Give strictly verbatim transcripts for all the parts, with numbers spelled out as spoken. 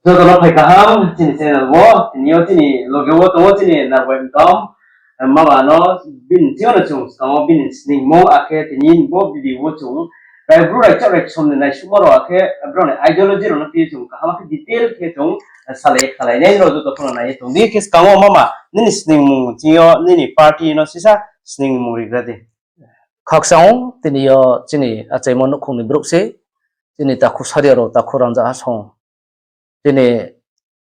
Joto no phai kaham chini channel wo, tini yo chini loge wo tong ou chini Narbai Mtom, mama no bini thing yo no chung skang wo bini sningmung akhe tini bo video wo chung Rai Bru Raichak Raisom ni naisuhmo rao akhe brao ni ideology rao no tini chung kaham khe detail khe chung salai khalai nai rao joto pho no nai ye tong di. Khe skang wo mama nini sningmung ching yo nini party no sisa sningmung rigra di. Khakchang ou, tini yo chini achaimo nouhkhong ni brouh se, chini takhu saria rao, takhu rangzag ha song, chini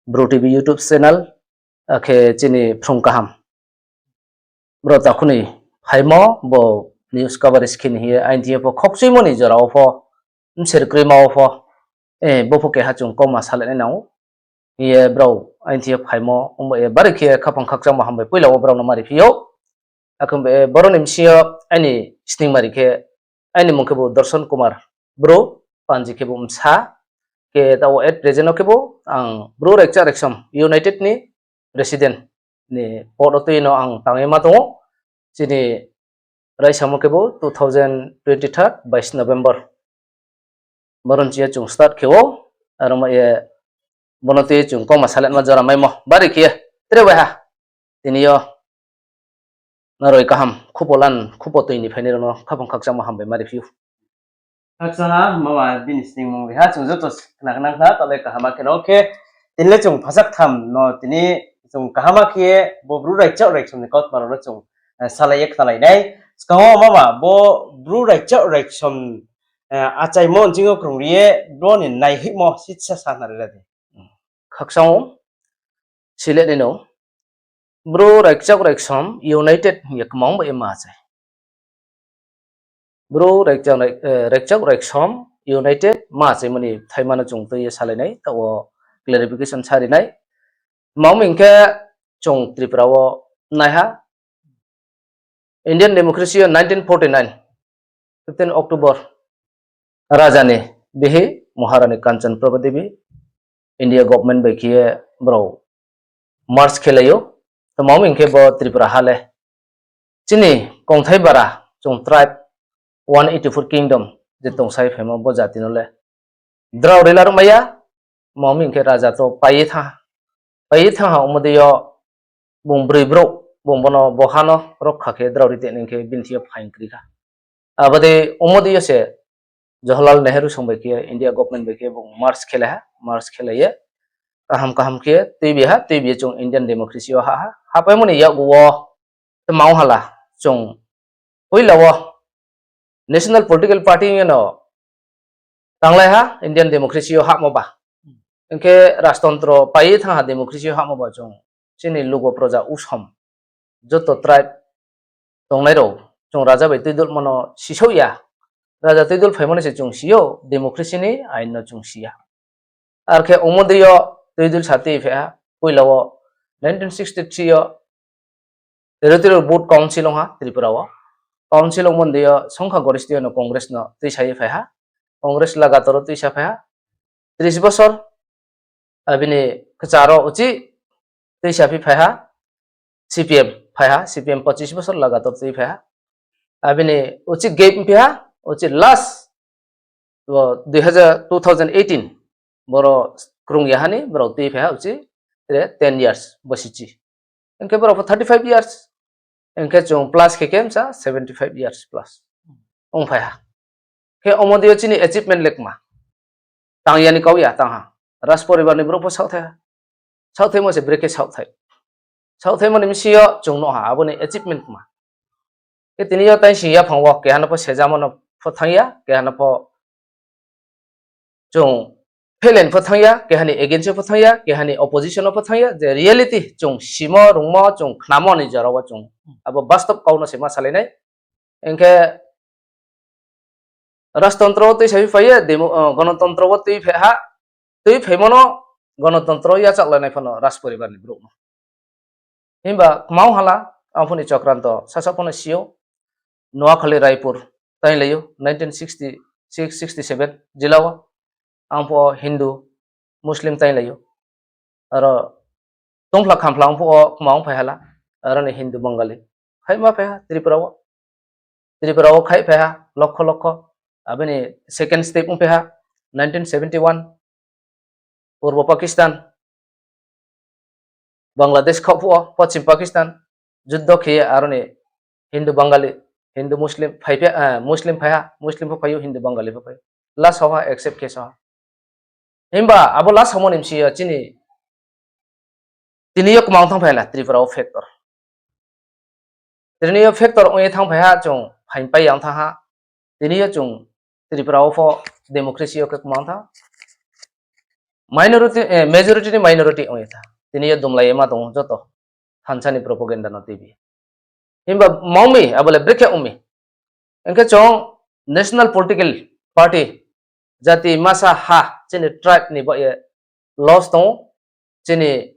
Bru T V YouTube channel, akhe chini phrung kaham. Brao takhu ni phaimo bo news coverage khe ni hing ye aini thing yo pho khokchuimo ni jora wo pho, bser kroima wo pho, bo pho keha chung kauma salai nai nang ou. Hing ye brao aini thing yo phaimo, ongba ye bari khe khaphang khakchangmo hambai poila wo brao no mari phi ou. Akhe boro ni bsing yo aini sningmari khe, aini mung khebu Dorson Kumar Bru, panji khebu Msa, khe taoh wo at present wo khebu ang Bru Raikchak Raiksom United ni president ni pod wo tui no ang tang ye ma tong ou. Chini raisamo khebu two thousand twenty-three, বাইশ November. Boro ni chi yo chung start khe ou, aro ma ye bono tui chung kauma saletma jora maimo bari khe ye tre bai ha. Tini yo naroi kaham khupo lan khupo tui ni phainai rao no khaphang khakchangmo hambai mari phi ou. Khakchang ha, mama bini sningmung ri ha, chung joto khna khnang kha, taoh le kaham khe no khe, tini le chung phasak tham no tini chung kaham khe ye bo Bru Raikchak Raisom ni kautma rao no chung salai ye khnalai nai. Skang wo mama bo Bru Raikchak Raisom achaimo nching yo krung ri ye bo ni naihoihmo sisa sa khnari ra di. Khakchang ou, sile nai no, Bru Raikchak Raisom United hing ye kmang bai ma achai. Bru Raikchak Raisom United ma achaimo ni thaima no chung tui ye salai nai, taoh wo clarification sa ri nai. Tma hing khe chung Tripura wo nai ha, Indian democracy yo nineteen forty-nine, fifteen October, raja ni bihi Maharani Kanchan Prabha Devi, India government bai khe ye brao merge khe lai ou. Tma hing khe bo Tripura ha le chini kongthai bara chung tribe one eighty-four kingdom je tong sai phaimo bo jati no le drao ri laruh mai ya, tma hing khe raja to pai ye thanng ha, pai ye thanng ha, omo dei yo bung broi brouh, bung bono bo ha no rokha khe drao ri tei nai khe bini thing yo phaing kri kha. Abo dei omo dei yo se Jawaharlal Nehru song bai khe India government bai khe bung merge khe lai ha, merge khe lai ye kaham kaham khe tuibi ha, tuibi ye chung Indian democracy yo hah ha. Hahpaimo ni yakgu wo tma ong hala, chung poila wo national political party yo no tanglai ha Indian democracy yo hahmo ba. Hing khe rajtontro pai ye thanng ha democracy yo hahmo ba chung chini lugo proja usom joto tribe tongnai rao chung raja bai tuidulmo no sisouh ya. Raja tuidul phaimo ni se chung si ou, democracy ni ain no chung si ya. Ar khe omo dei yo tuidul sa tui phai ha, poila wo nineteen sixty-three yo Territorial Board Council ong ha Tripura wo. Council ongmo ni dei yo songkha goristi yo no Congress no tuisa ye phai ha. Congress lagator wo tuisa phai ha tris bosor. Abini kchar wo uchih tuisa phi phai ha C P M phai ha, C P M pochis bosor lagator tui phai ha. Abini uchih gap phi ha, uchih last two thousand eighteen boro krung ya ha ni brao tui phai ha uchih tre ten years bosi chi. Hing khe brao pho thirty-five years. Hing khe chung plus khe khe msa seventy-five years plus ong phai ha. Khe omo dei yo chini achievement le kma? Tang ya ni kau ya, tang ha. Raj poribar ni brouh pho saohthai ha. Saohthaimo se brekhe saohthai. Saohthaimo ni bsing yo chung nuh ha, abo ni achievement kma? Khe tini yo taising yaphang wo keha no pho sejamo no pho thanng ya, keha no pho chung phelan pho thanng ya, keha ni against pho thanng ya, keha ni opposition pho thanng ya, je reality chung simo rungmo chung khnamo ni jora wo chung abo bastob kau no se ma salai nai. Hing khe rajtontro wo tuisa phi phai ye, gonotontro wo tui phai ha, tui phaimo no gonotontro yachak lanai pho no raj poribar ni brouh no. Himba kma ong hala, ang pho ni chokranto sasa pho no si ou, Noakhali Raipur tainglai ou, nineteen sixty-six sixty-seven jila wo, ang pho Hindu, Muslim tainglai ou. Aro tongphla khamphla ang pho wo kma ong phai hala, aro ni Hindu Bangali khaihma phai ha Tripura wo. Tripura wo khaih phai ha lokho lokho. Abini second step ong phai ha nineteen seventy-one Purbo Pakistan, Bangladesh khaoh phuh wo, Poschim Pakistan, juddo khe ye aro ni Hindu Bangali, Hindu Muslim phai phi, eh, Muslim phai ha, Muslim pho phai ou, Hindu Bangali pho phai ou. Last ha accept khe sa ha. Himba abo last hamo ni bsing yo chini tini yo kmang thanng phai la Tripura wo factor. Tini yo factor ong ye thanng phai ha, chung phaing pai yang thanng ha. Tini yo chung Tripura wo pho democracy yo khe kmang thanng. Minority, eh, majority ni minority ong ye thanng. Tini yo dumlai ye ma tong ou joto. Thansa ni propaganda no tuibi. Himba mong mi, abo le brekhe ong mi. Hing khe chung national political party, jati masa ha, chini tribe ni baoh ye loss tong ou, chini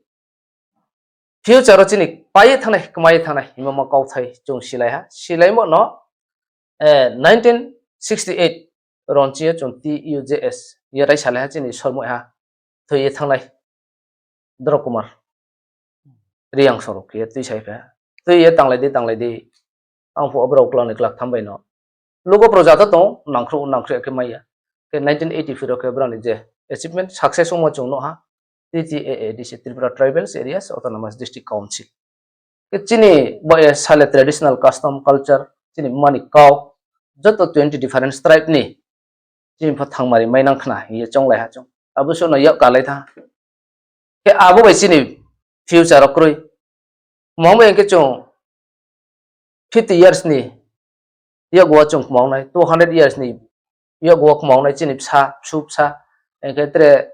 future wo chini pai ye thanng nai, kmai ye thanng nai, himba ma kauthai chung silai ha. Silaimo no, eh, nineteen sixty eight ron ching yo chung T U J S ye raisalai ha chini sormoi ha, thoi ye thanng nai Dro Kumar Reang sorok khe ye tuisai pha. Tui ye tanglai di, tanglai di. Ang phuh wo brao klau ni klak tham bai no. Lugo proja to tong, nangkhruh, nangkhruh khe mai ya. Khe nineteen eighty four wo khe brao ni je achievement, success ongmo chung nuh ha. T T A A D C, Tripura Tribal Areas Autonomous District Council. Khe chini bo ye sale traditional custom, culture, chini mani kau, joto twenty different tribe ni, chini pho thangmari mainang khna hing ye chounglai ha chung. Abo suh no yak kalai tha. Khe abo bai chini future wo kroi. Mong bai hing khe chung fifty years ni yakgu wo chung kmang nai, two hundred years ni yakgu wo kmang nai, chini bsa, bsu bsa, hing khe tre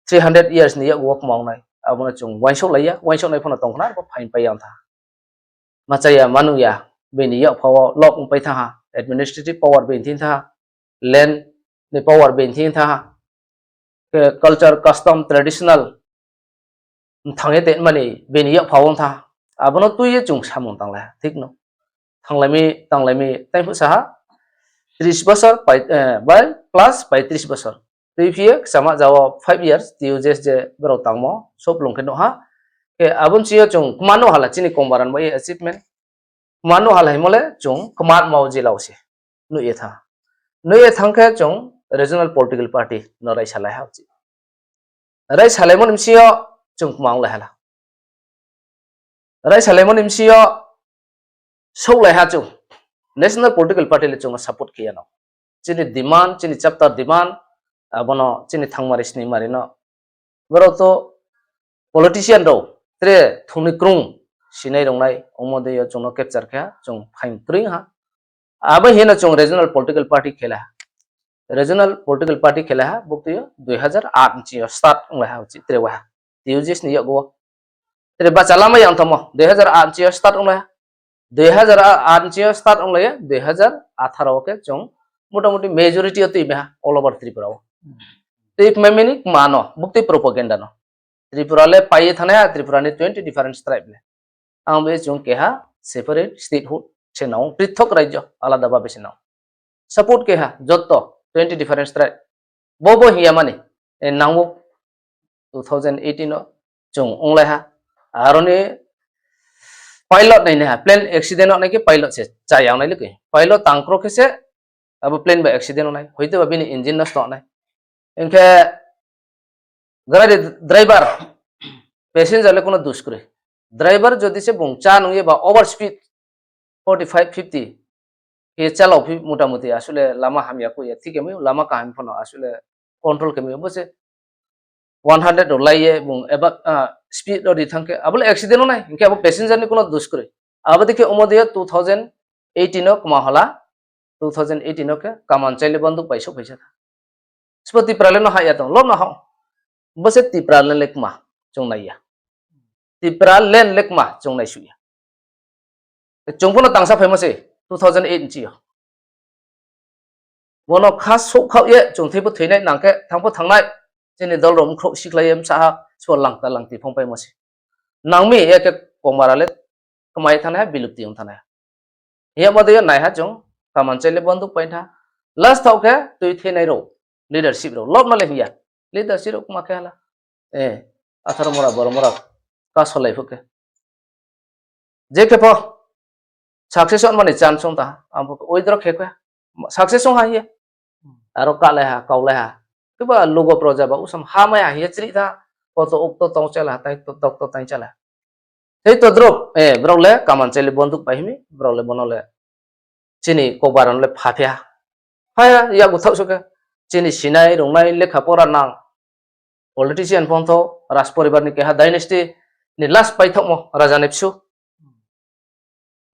three hundred years ni yakgu wo kmang nai. Abo no chung uaingsouhlai ya, uaingsouhnai pho no tong khna, arphuh phaing pai yang tha. Ma cha ya, ma nuh ya, bini yakpha wo lob ong pai thanng ha, administrative power bini thing thanng ha, land ni power bini thing thanng ha, khe culture, custom, traditional, mthang ye tongmani bini yakpha wo ong thanng ha. Abo no tui ye chung samung tanglai ha, thik no. Thanglai mi, tanglai mi, tai phuh sa ha, tris bosor, pai, eh, bai plus paitris bosor. Tui phi ye kchama ja wo five years, T U J S je brao tangmo, sob lung khe nuh ha. Khe abo bsing yo chung kma nuh hala chini kongbaran bai achievement. Kma nuh hala hingmo le chung kma ma wo jila wo se nuh ye thanng. Nuh ye thanng khe chung regional political party no raisalai ha uchih. Raisalaimo ni bsing yo chung kma onglai hala. Raisalaimo ni bsing yo souhlai ha chung. National political party le chung no support khe ya no. Chini demand, chini chapter demand, abo no chini thangmari snimari no. Brao to politician rao tre thungni krung sinai rungnai, ongmo dei yo chung no capture khe ha, chung phaing kroi ha. Abo hing no chung regional political party khelai ha. Regional political party khelai ha, buktui yo dui hazar aat nching yo start onglai ha, uchih tre wa ha. T U J S ni yakgu wo. Tre bacha lama yang tongmo, dui hazar aat nching yo start onglai ha. Dui hazar aat nching yo start onglai ye, dui hazar atharo wo khe chung motamuti majority yo tuimai ha, all over Tripura wo. Tuimai mini kma no, buktui propaganda no. Tripura le pai ye thanng nai ha, Tripura ni twenty different tribe le. Ang bai chung keha separate statehood se nang ou, prithok rajyo, alada babe se nang ou. Support keha, joto twenty different tribe. Bo bo hing ya mani, eh, nang ou two thousand eighteen no chung onglai ha. Aro ni pilot nai nai ha, plane accident no nai khe pilot se cha ya nai le khe. Pilot tangkro khe se, abo plane bai accident no nai, hoite ba bini engine nosto nai. Hing khe gari driver, passenger le kuno dus kroi. Driver jodi se bung cha nung ye ba over speed forty five, fifty khe chalao phi motamuti asole lama hamya koi ya, thik khe mai ou, lama kaham pho no asole control khe mai ou, bo se one hundred rao lai ye bung eba, ah, speed rao ri thanng khe, abo le accident no nai, hing khe abo passenger ni kuno dus kroi. Abo dei khe omo dei yo two thousand eighteen no kma hala, two thousand eighteen no khe Kaman Chaile Banduk bai souhphai sa tha. Sbo Tipraland no hah ya tong, lob no hah. Bo se Tipraland le kma, chung nai ya. Tipraland le kma, chung naisuh ya. Chung pho no tangsa phaimo se, two thousand eight nching yo. Bo no kha souhkhaoh ye, chung thoi pho thoinai, nang khe thanng pho thanngnai. Chini dol rao mkhrouh sikhlai ye bsa ha, sbo langta langti phongpaimo se. Nang mi ye khe kongmara le kmai thanngnai ha, bilupti ong thanngnai ha. Hing yagmo dei yo nai ha chung, Kaman Chaile Banduk pai tha. Last thaoh khe tui thenai rao, leadership rao, lob no le hing ya. Leadership rao kma khe hala. Eh, atharo mora, boro mora, kasolai phuh khe. Je khe pho, success ongmani chance ong tha, ang pho withdraw khe khe, success ong ha hing ye. Aro kalai ha, kaulai ha. Khe ba lugo proja ba usom ha mai ha hing ye chrih tha, koto ukto tong chala, tai to, tok to tang chala. Tei to drop, eh, brao le kaman chai le bonduk pai himi, brao le bono le chini kokbaron le pha phi ha. Pha ya, yakgu thaoh so khe. Chini sinai, rungnai, lekha pora nang, politician phongtho, raj poribar ni keha dynasty ni last paithaohmo raja ni bsu.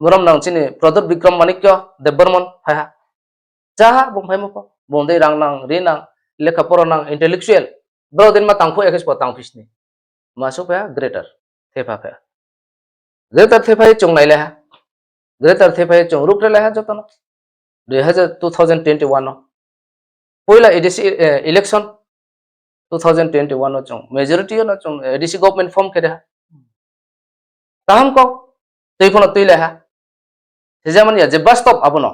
Borom nang chini Pradyot Bikram Manikya Debbarman phai ha. Cha ha, bung phaimo pho. Bung dei rang nang, ri nang, lekha pora nang, intellectual. Brao dei ma tangphuh ya khe sbo tangphi sni. Ma souhphai ha, greater thepha phai ha. Greater thepha ye chung nailai ha. Greater thepha ye chung ruhphrelai ha joto no. Dui hazar, two thousand twenty-one no. Poila A D C, eh, election two thousand twenty-one no chung majority yo no chung A D C government form khe de ha. Kaham kau, tui pho no tuilai ha. Sijamani ya je bastop abo no.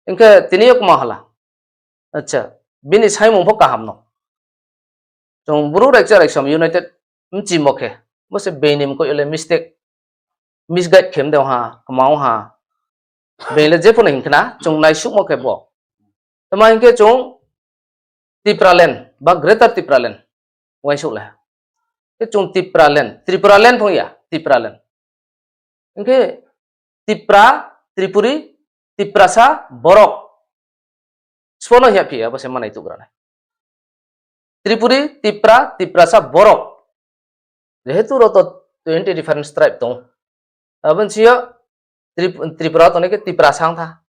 Hing khe tini yo kma hala. Acha, bini saimung pho kaham no. Chung Bru Raikcha Raisom United mchimo khe, bo se being ni mkoih yo le mistake, misguide khe mdeng ha, kma ong ha. Being le jepho no hing khna, chung naisuhmo khe bo. Tma hing khe chung Tipraland ba Greater Tipraland uaingsouh le ha. Khe chung Tipraland, Tipraland phung ya, Tipraland. Hing khe Tipra, Tripuri, Tiprasa, Borok. Sbo no hing ya phi ya, bo se manai tugra nai. Tripuri, Tipra, Tiprasa, Borok. Jehetu ro to twenty different tribe tong. Abo ni sing yo Trip-, Tripura tongnai khe Tiprasa ong tha.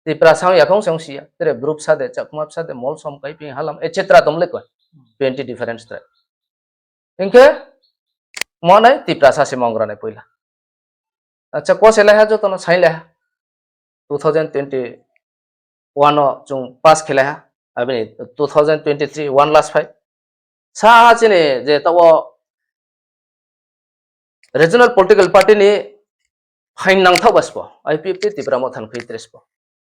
Tiprasa ong ya khe ong se ong si ya. Tre Bru bsa de, Chakma bsa de, Molsom, Kaiping, Halam, et cetera tong le koi. Twenty different tribe. Hing khe, mo nai Tiprasa se mong gra nai poila. Acha, ko se lai ha joto no saing lai ha. Two thousand twenty-one no chung pass khe lai ha. Abini two thousand twenty-three one last phai. Sa ha chini je taoh wo regional political party ni phaing nangthaoh ba sbo, I P F T Tipra Motha ni khe tre sbo.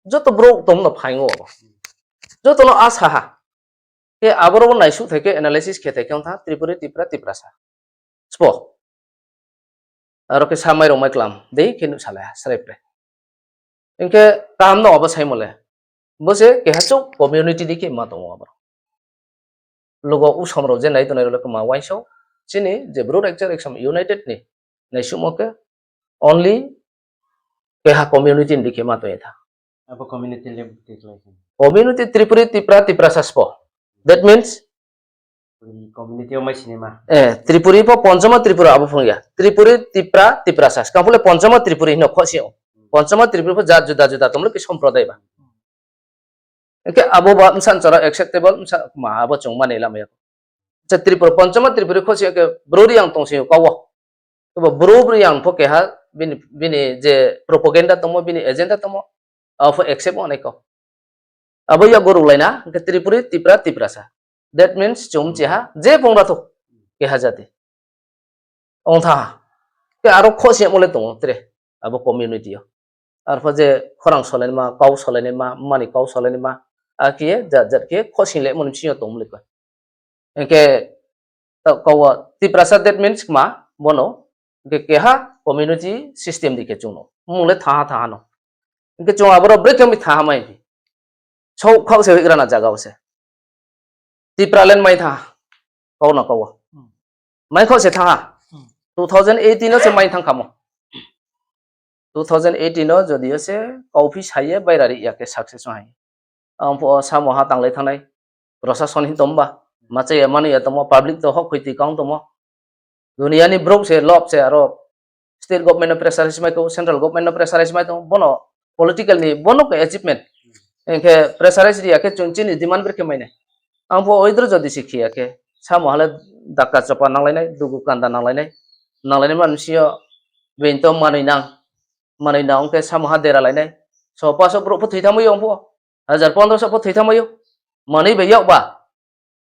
Joto brouh tong no phaing ou abo. Joto no asa ha. Khe aboro bo naisuh thai khe analysis khe thai khe ong tha Tripuri, Tipra, Tiprasa. Sbo. Aro khe sa mai rao mai klam dei khe nuh salai ha, srai pre. Hing khe kaham no abo saimo le. Bo se keha chouh community di khe ma tong ou abo. Lugo usom rao je nai tongnai rao le kma uaingsouh. Chini je Bru Raikcha Raisom United ni naisuhmo khe only keha community ni di khe ma tong ye tha. Abo community le bukti khlai khe? Community Tripuri, Tipra, Tiprasa sbo. That means community o mai sinima. Eh, Tripuri pho Ponchama Tripura abo phung ya. Tripuri, Tipra, Tiprasa. Skang pho le Ponchama Tripuri hing no khoh si ou. Ponchama Tripuri pho jat juda juda tong le khe somprodai ba. Hing khe abo ba bsa chara acceptable, bsa ma abo chung mani lama ya. Acha, Tripura, Ponchama Tripuri khoh si ya khe Bru Reang tong si ou kau wo. Khe bo Bru Reang pho keha bini, bini je propaganda tongmo, bini agenda tongmo, abo pho accept ong nai kau. Abo yakgu ruhlai na, hing khe Tripuri, Tipra, Tiprasa. That means, chung mchi ha, je phung ra thou, keha jati. Ong tha ha. Khe aro khoh si yamo le tong ou tre, abo community yo. Arpho je khorang solai naima, kau solai naima, mani kau solai naima, akhe jat jat khe khoh si le mo ni bsing yo tong ou le koi. Hing khe, ta kau wo Tiprasa that means kma, bono, hing khe keha community system di khe chung no. Mung le thaha thaha no. Hing khe chung aboro brekhe mi thaha mai phi. Souhkhaoh se hoihgra na zaga wo se. Tipraland mai thaha. Kau no kau wo. Maikhaoh se thaha. Two thousand eighteen no se mai thang khamo. Two thousand eighteen no jodi yo se kauphi sa ye baira ri ya khe success ong hai. Ang phuh wo samo ha tanglai thanngnai, prosason hing tongba, machai ya mani ya tongmo, public to hok khuiti kang tongmo. Dunia ni brouh se lob se aro state government no pressurize mai tong, central government no pressurize mai tong, bono political ni bono khe achievement. Hing khe pressurize ri ya khe chung chini demand brekhe mai nai. Ang phuh wo withdraw jodi se khe ya khe, samo ha le dakka chopa nanglai nai, dugu kanda nanglai nai. Nanglai nai mani bsing yo being to manoi nang, manoi nang ong khe samo ha dera lai nai. So paso brouh pho thoi thanngmai ou ang phuh wo. Hajar pondro so pho thoi thanngmai ou. Manoi bai yak ba.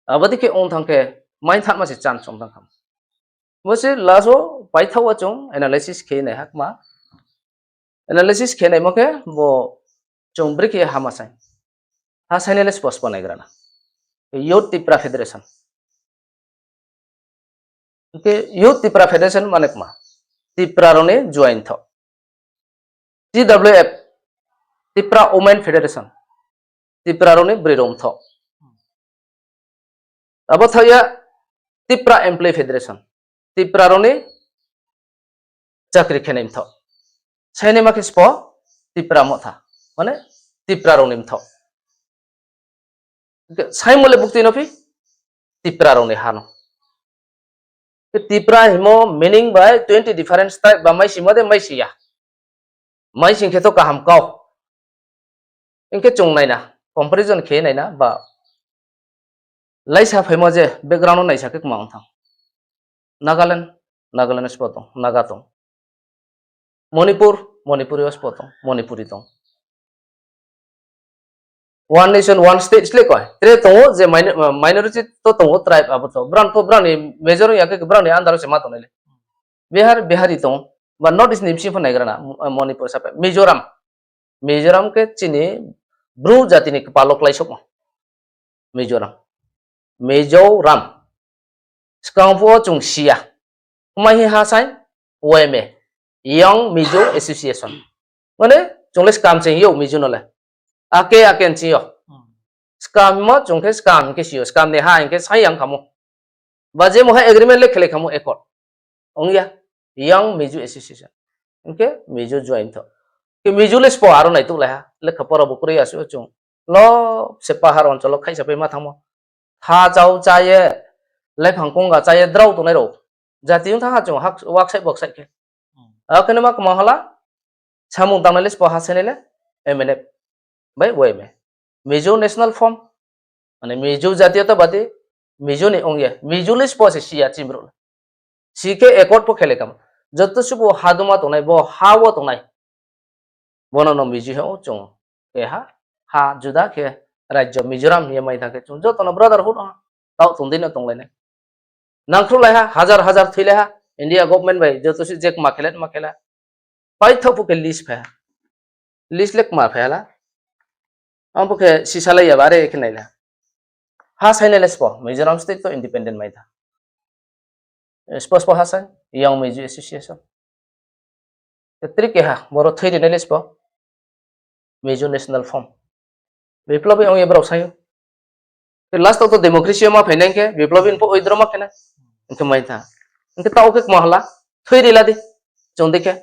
Abo dei khe ong thang khe, mai thanngma se chance ong thang kham. Bo se last wo paithaoh wo chung analysis khe nai ha kma. Analysis khe naimo khe bo chung brekhe hama sai. Ha sainai le spo spo naigra na. Youth Tipra Federation. Hing khe Youth Tipra Federation mane kma? Tipra rao ni juainthoh. T W F, Tipra Women Federation. Tipra rao ni broi rao mthoh. Abo thaoh ya Tipra Employee Federation. Tipra rao ni chakri khenai mthaoh. Sainaima khe sbo Tipra Motha. Mane Tipra rao ni mthaoh. Saimo le buktui no phi Tipra rao ni ha no. Tipra himo meaning bai twenty different tribe ba maisingmo de maising ya. Maising khe to kaham kau. Hing khe chung naina, comparison khe naina ba laisa phaimo je background no naisa khe kma ong thang. Nagaland, Nagaland sbo tong, Naga tong. Manipur, Manipuri wo sbo tong, Manipuri tong. One nation, one state sle koi. Tre tong ou je minor-, minority to tong ou, tribe abo to. Brang to brang ni major ya khe brang ni under se ma tongnai le. Bihar, Bihari tong. Ba North East ni bsing pho naigra na, Manipur sapai. Mizoram. Mizoram khe chini Bru jati ni kpal wo kláisouhmo. Mizoram. Mizoram. Skang phuh wo chung si ya. Kma hi ha sai? Y M A, Young Mizo Association. Mane, chung le skam ching yo Mizo no le. Ake, ake ching yo. Skam mo chung khe skam hing khe si yo. Skam ni ha hing khe sai yang khamo. Ba je mo ha agreement le khelai khamo accord. Ong ya, Young Mizo Association. Hing khe Mizo join tho. Khe Mizo le sbo aro naituhlai ha. Lekha pora bo kroi asuh chung. Lo se pahar onchol wo khaihsa pai ma thangmo. Ha chao chá ye, laiphang kongga chá ye drao tongnai rao. Jati ong thanng ha chung hak-, waksaih boksaih khe. Akhe no ma kma hala, samung tangnai le sbo ha sainai le, M N F bai Y M A. Mizo National Front. Mane Mizo jati yo to bati, Mizo ni ong ye, Mizo le sbo se si ya chini brouh le. Si khe accord pho khelai khamo. Joto subu ha duma tongnai, bo ha wo tongnai. Bono no Mizo hing ou chung. Keha, ha juda khe rajyo Mizoram hing ye mai thang khe chung joto no brotherhood ha. Taoh tong di no tonglai nai. Nangkhruhlai ha, hazar hazar thoilai ha. India government bai joto se je kma khelai, ma khelai. Paithaoh phuh khe list phai ha. List le kma phai ha la. Ang phuh khe sisalai ya ba are khe nai la. Ha sainai le sbo, Mizoram state to independent mai tha. Sbo sbo ha sai, Young Mizo Association. Tre keha, boro thoi rinai le sbo, Mizo National Front. Biplobi ong ye brao sai ou. Last wo to democracy yo ma phainai khe, Biplobi ni pho withdraw ma khe nai. Hing khe mai tha. Hing khe taoh khe kma hala, thoi ri la di. Chung di khe.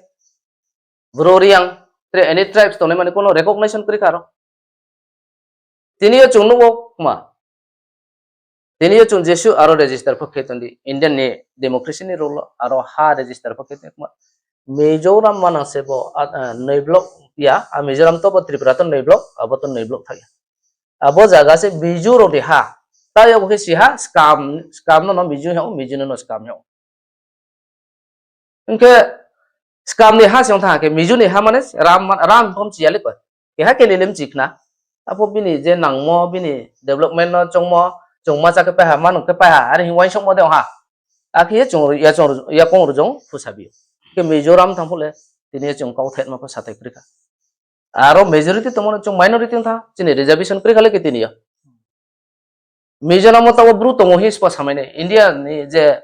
Bru Reang, tre any tribes tongnai mani kuno recognition kri kha aro. Tini yo chung nuh ou kma. Tini yo chung jesuh aro register pho khe tong di. Indian ni democracy ni rule wo aro ha register pho khe tong kma. Mizoram manang se bo, a, noi block ya, a Mizoram to bo Tripura to noi block, abo to noi block tha ya. Abo zaga se Mizo rao ni ha. Tao ya bo khe si ha, skam, skam no no Mizo hing ou, Mizo no no skam hing ou. Hing khe skam ni ha se ong thanng ha khe Mizo ni ha mane ram, ram pho mchi ya le koi. Keha khe ni le mchi khna. Apho bini je nangmo, bini development no choungmo, chung ma chá khe pai ha, ma nung khe pai ha, are hing uaingsouhmo de ong ha. Akhe ye chung, ya chung, yakoung rujong phusabi ou. Khe Mizoram thanng phuh le, tini ye chung kauthai ma pho sathai kri kha. Aro majority tongmo no chung minority ong thanng, chini reservation kri kha le khe tini yo. Mizoram wo taoh wo Bru tong ou hing sbo samai nai. India ni je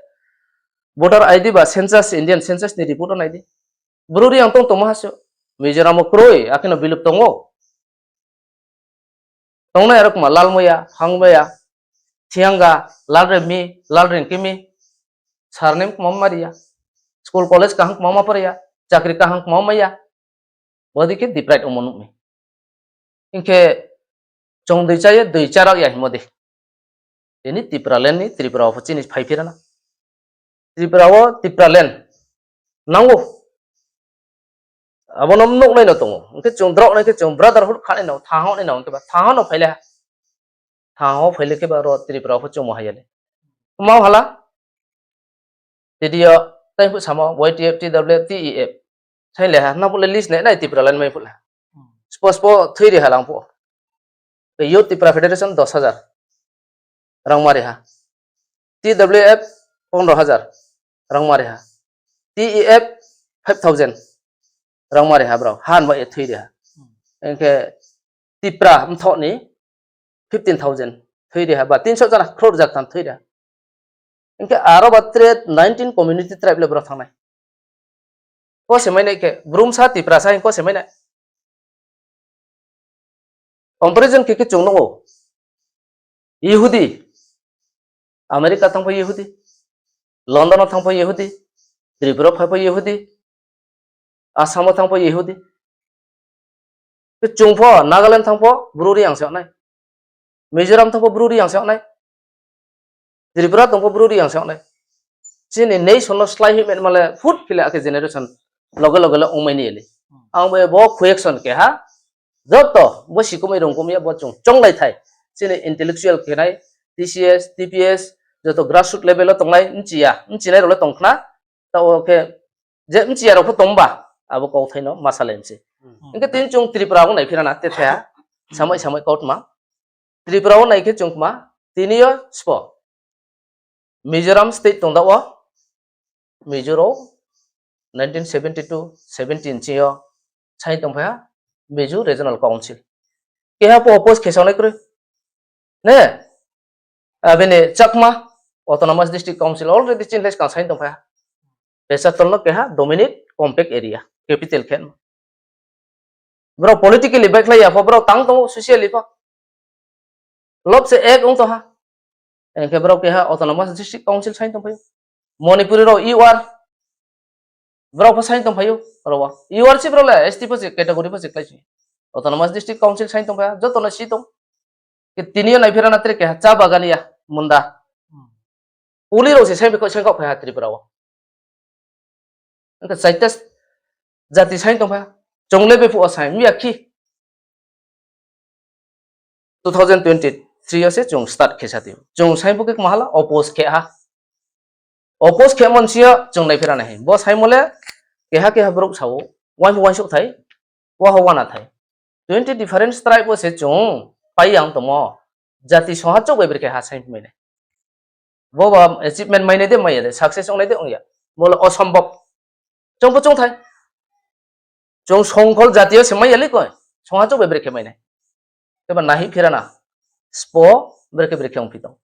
voter I D ba census, Indian census ni report wo nai di. Bru Reang tong tongmo ha se. Mizoram wo kroi, akhe no bilup tong ou. Tongnai aro kma Lalmoya, Hangmoya, Thianga, Lalremi, Lalrengkimi, surname kma ma ri ya. School college kaham kma ma pore ya. Chakri kaham kma ma ya. Bodei khe deprive ongmo nuh mi. Hing khe chung doi chá ye doi chá rao ya hingmo de. Tini Tipraland ni Tripura wo pho chini phai phi ra na. Tripura wo Tipraland nang ou. Abo no nuhnai no tong ou. Hing khe chung drao nai khe chung brotherhood kha nai no, thanng nai no, hing khe ba thanng no phai le ha. Thanng phai le khe ba ro Tripura wo pho chungmo hai ya le. Kma hala. Tini yo, tai phuh samo, Y T F, T W F, T E F. Sai le ha, nang phuh le list nai, nai Tipraland mai phuh le ha. Sbo sbo thoi ri ha lang phuh. Youth Tipra Federation dos hajar. Rang ma ri ha. T W F pondro hajar. Rang ma ri ha. T E F five thousand. Rang ma ri ha brao. Han ba ye thoi ri ha. Hing khe Tipra mthoh ni fifteen thousand thoi ri ha, ba tinso jana khror jaktham thoi ri ha. Hing khe aro ba tre nineteen community tribe le bro thanng nai. Ko se mai nai khe, Bru bsa Tiprasa hing ko se mai nai. Comparison khe khe chung nuh ou. Ihudi, America thanng pho Yehudi, London wo thanng pho Yehudi, Tripura wo phai pho Yehudi, Assam wo thanng pho Yehudi. Khe chung pho Nagaland thanng pho Bru Reang se ong nai, Mizoram thanng pho Bru Reang se ong nai, Tripura tong pho Bru Reang se ong nai. Chini nation no slái hoih mani ma le phut khe le akhe generation loge loge le ongmai ni le. Ang bo, bo question keha, joto bo sikumai rungkum ya bo chung chounglai thai. Chini intellectual khe nai, T C S, T P S, joto grassroot level wo tongnai, bchi ya, bchinai rao le tong khna. Taoh wo khe je bchi ya rao pho tong ba, abo kauthai no ma salai mi se. Hing khe tini chung Tripura wo naiphi ra na, tethai ha, samai samai kautma. Tripura wo nai khe chung kma, tini yo sbo Mizoram state tong da wo, Mizo rao nineteen seventy-two seventeen ching yo saing tongphai ha, Mizo Regional Council. Keha pho oppose khe saonai kroi. Ne? Abini Chakma Autonomous District Council already chini le skang saing tongphai ha. Pecharthal no keha dominate compact area, capital khe. Brao politically baihkhlai ya pho, brao tang tong ou socially pho. Lob se ek ong tong ha. Hing khe brao keha Autonomous District Council saing tongphai ou. Manipuri rao U R, brao pho saing tongphai ou, brao wo. U R se brao le S T pho se category pho se khlai si. Autonomous District Council saing tongphai ha, joto no si tong. Khe tini yo naiphi ra na tre keha, chá bagan ya, Munda. Kuli rao se saing khaoh, saing khaoh phai ha Tripura wo. Hing khe chaita jati saing tongphai ha. Chung le bephuh wo saing mi ya khe. Two thousand twenty-three yo se chung start khe sa ti. Chung saing pho khe kma hala, oppose khe ha. Oppose khe mon si yo chung naiphi ra na hi. Bo saingmo le keha keha brouh sa ou, uaing pho uaingsouh thai, wa ho wana thai. Twenty different tribe wo se chung pai yang tongmo. Jati songha chouh bai brekhe ha saing mai nai. Bo ba achievement mai nai de mai ya de, success ong nai de ong ya. Bo le osombob. Chung pho chung thai. Chung songkhol jati yo se mai ya le koi. Songha chouh bai brekhe mai nai. Khe ba nahi phi ra na. Sbo brekhe brekhe ongphi tong.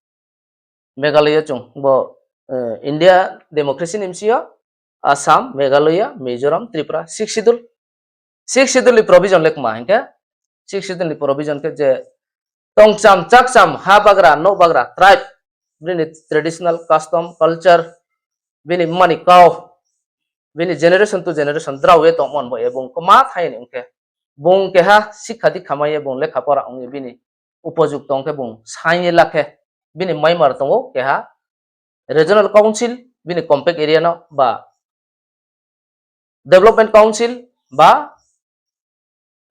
Meghalaya chung bo, eh, India democracy ni bsing yo Assam, Meghalaya, Mizoram, Tripura, Sixth Schedule. Sixth Schedule ni provision le kma hing khe, Sixth Schedule ni provision khe je tongcham, chakcham, ha bagra, nouh bagra, tribe, bini traditional custom, culture, bini mani kau, bini generation to generation drao ye tongmo ni bo ye bung kma thai ni ong khe, bung keha sikha dikha mai ye bung lekha pora ong ye bini upojukto ong khe bung saing ye la khe, bini maimar tong ou keha regional council, bini compact area no ba development council ba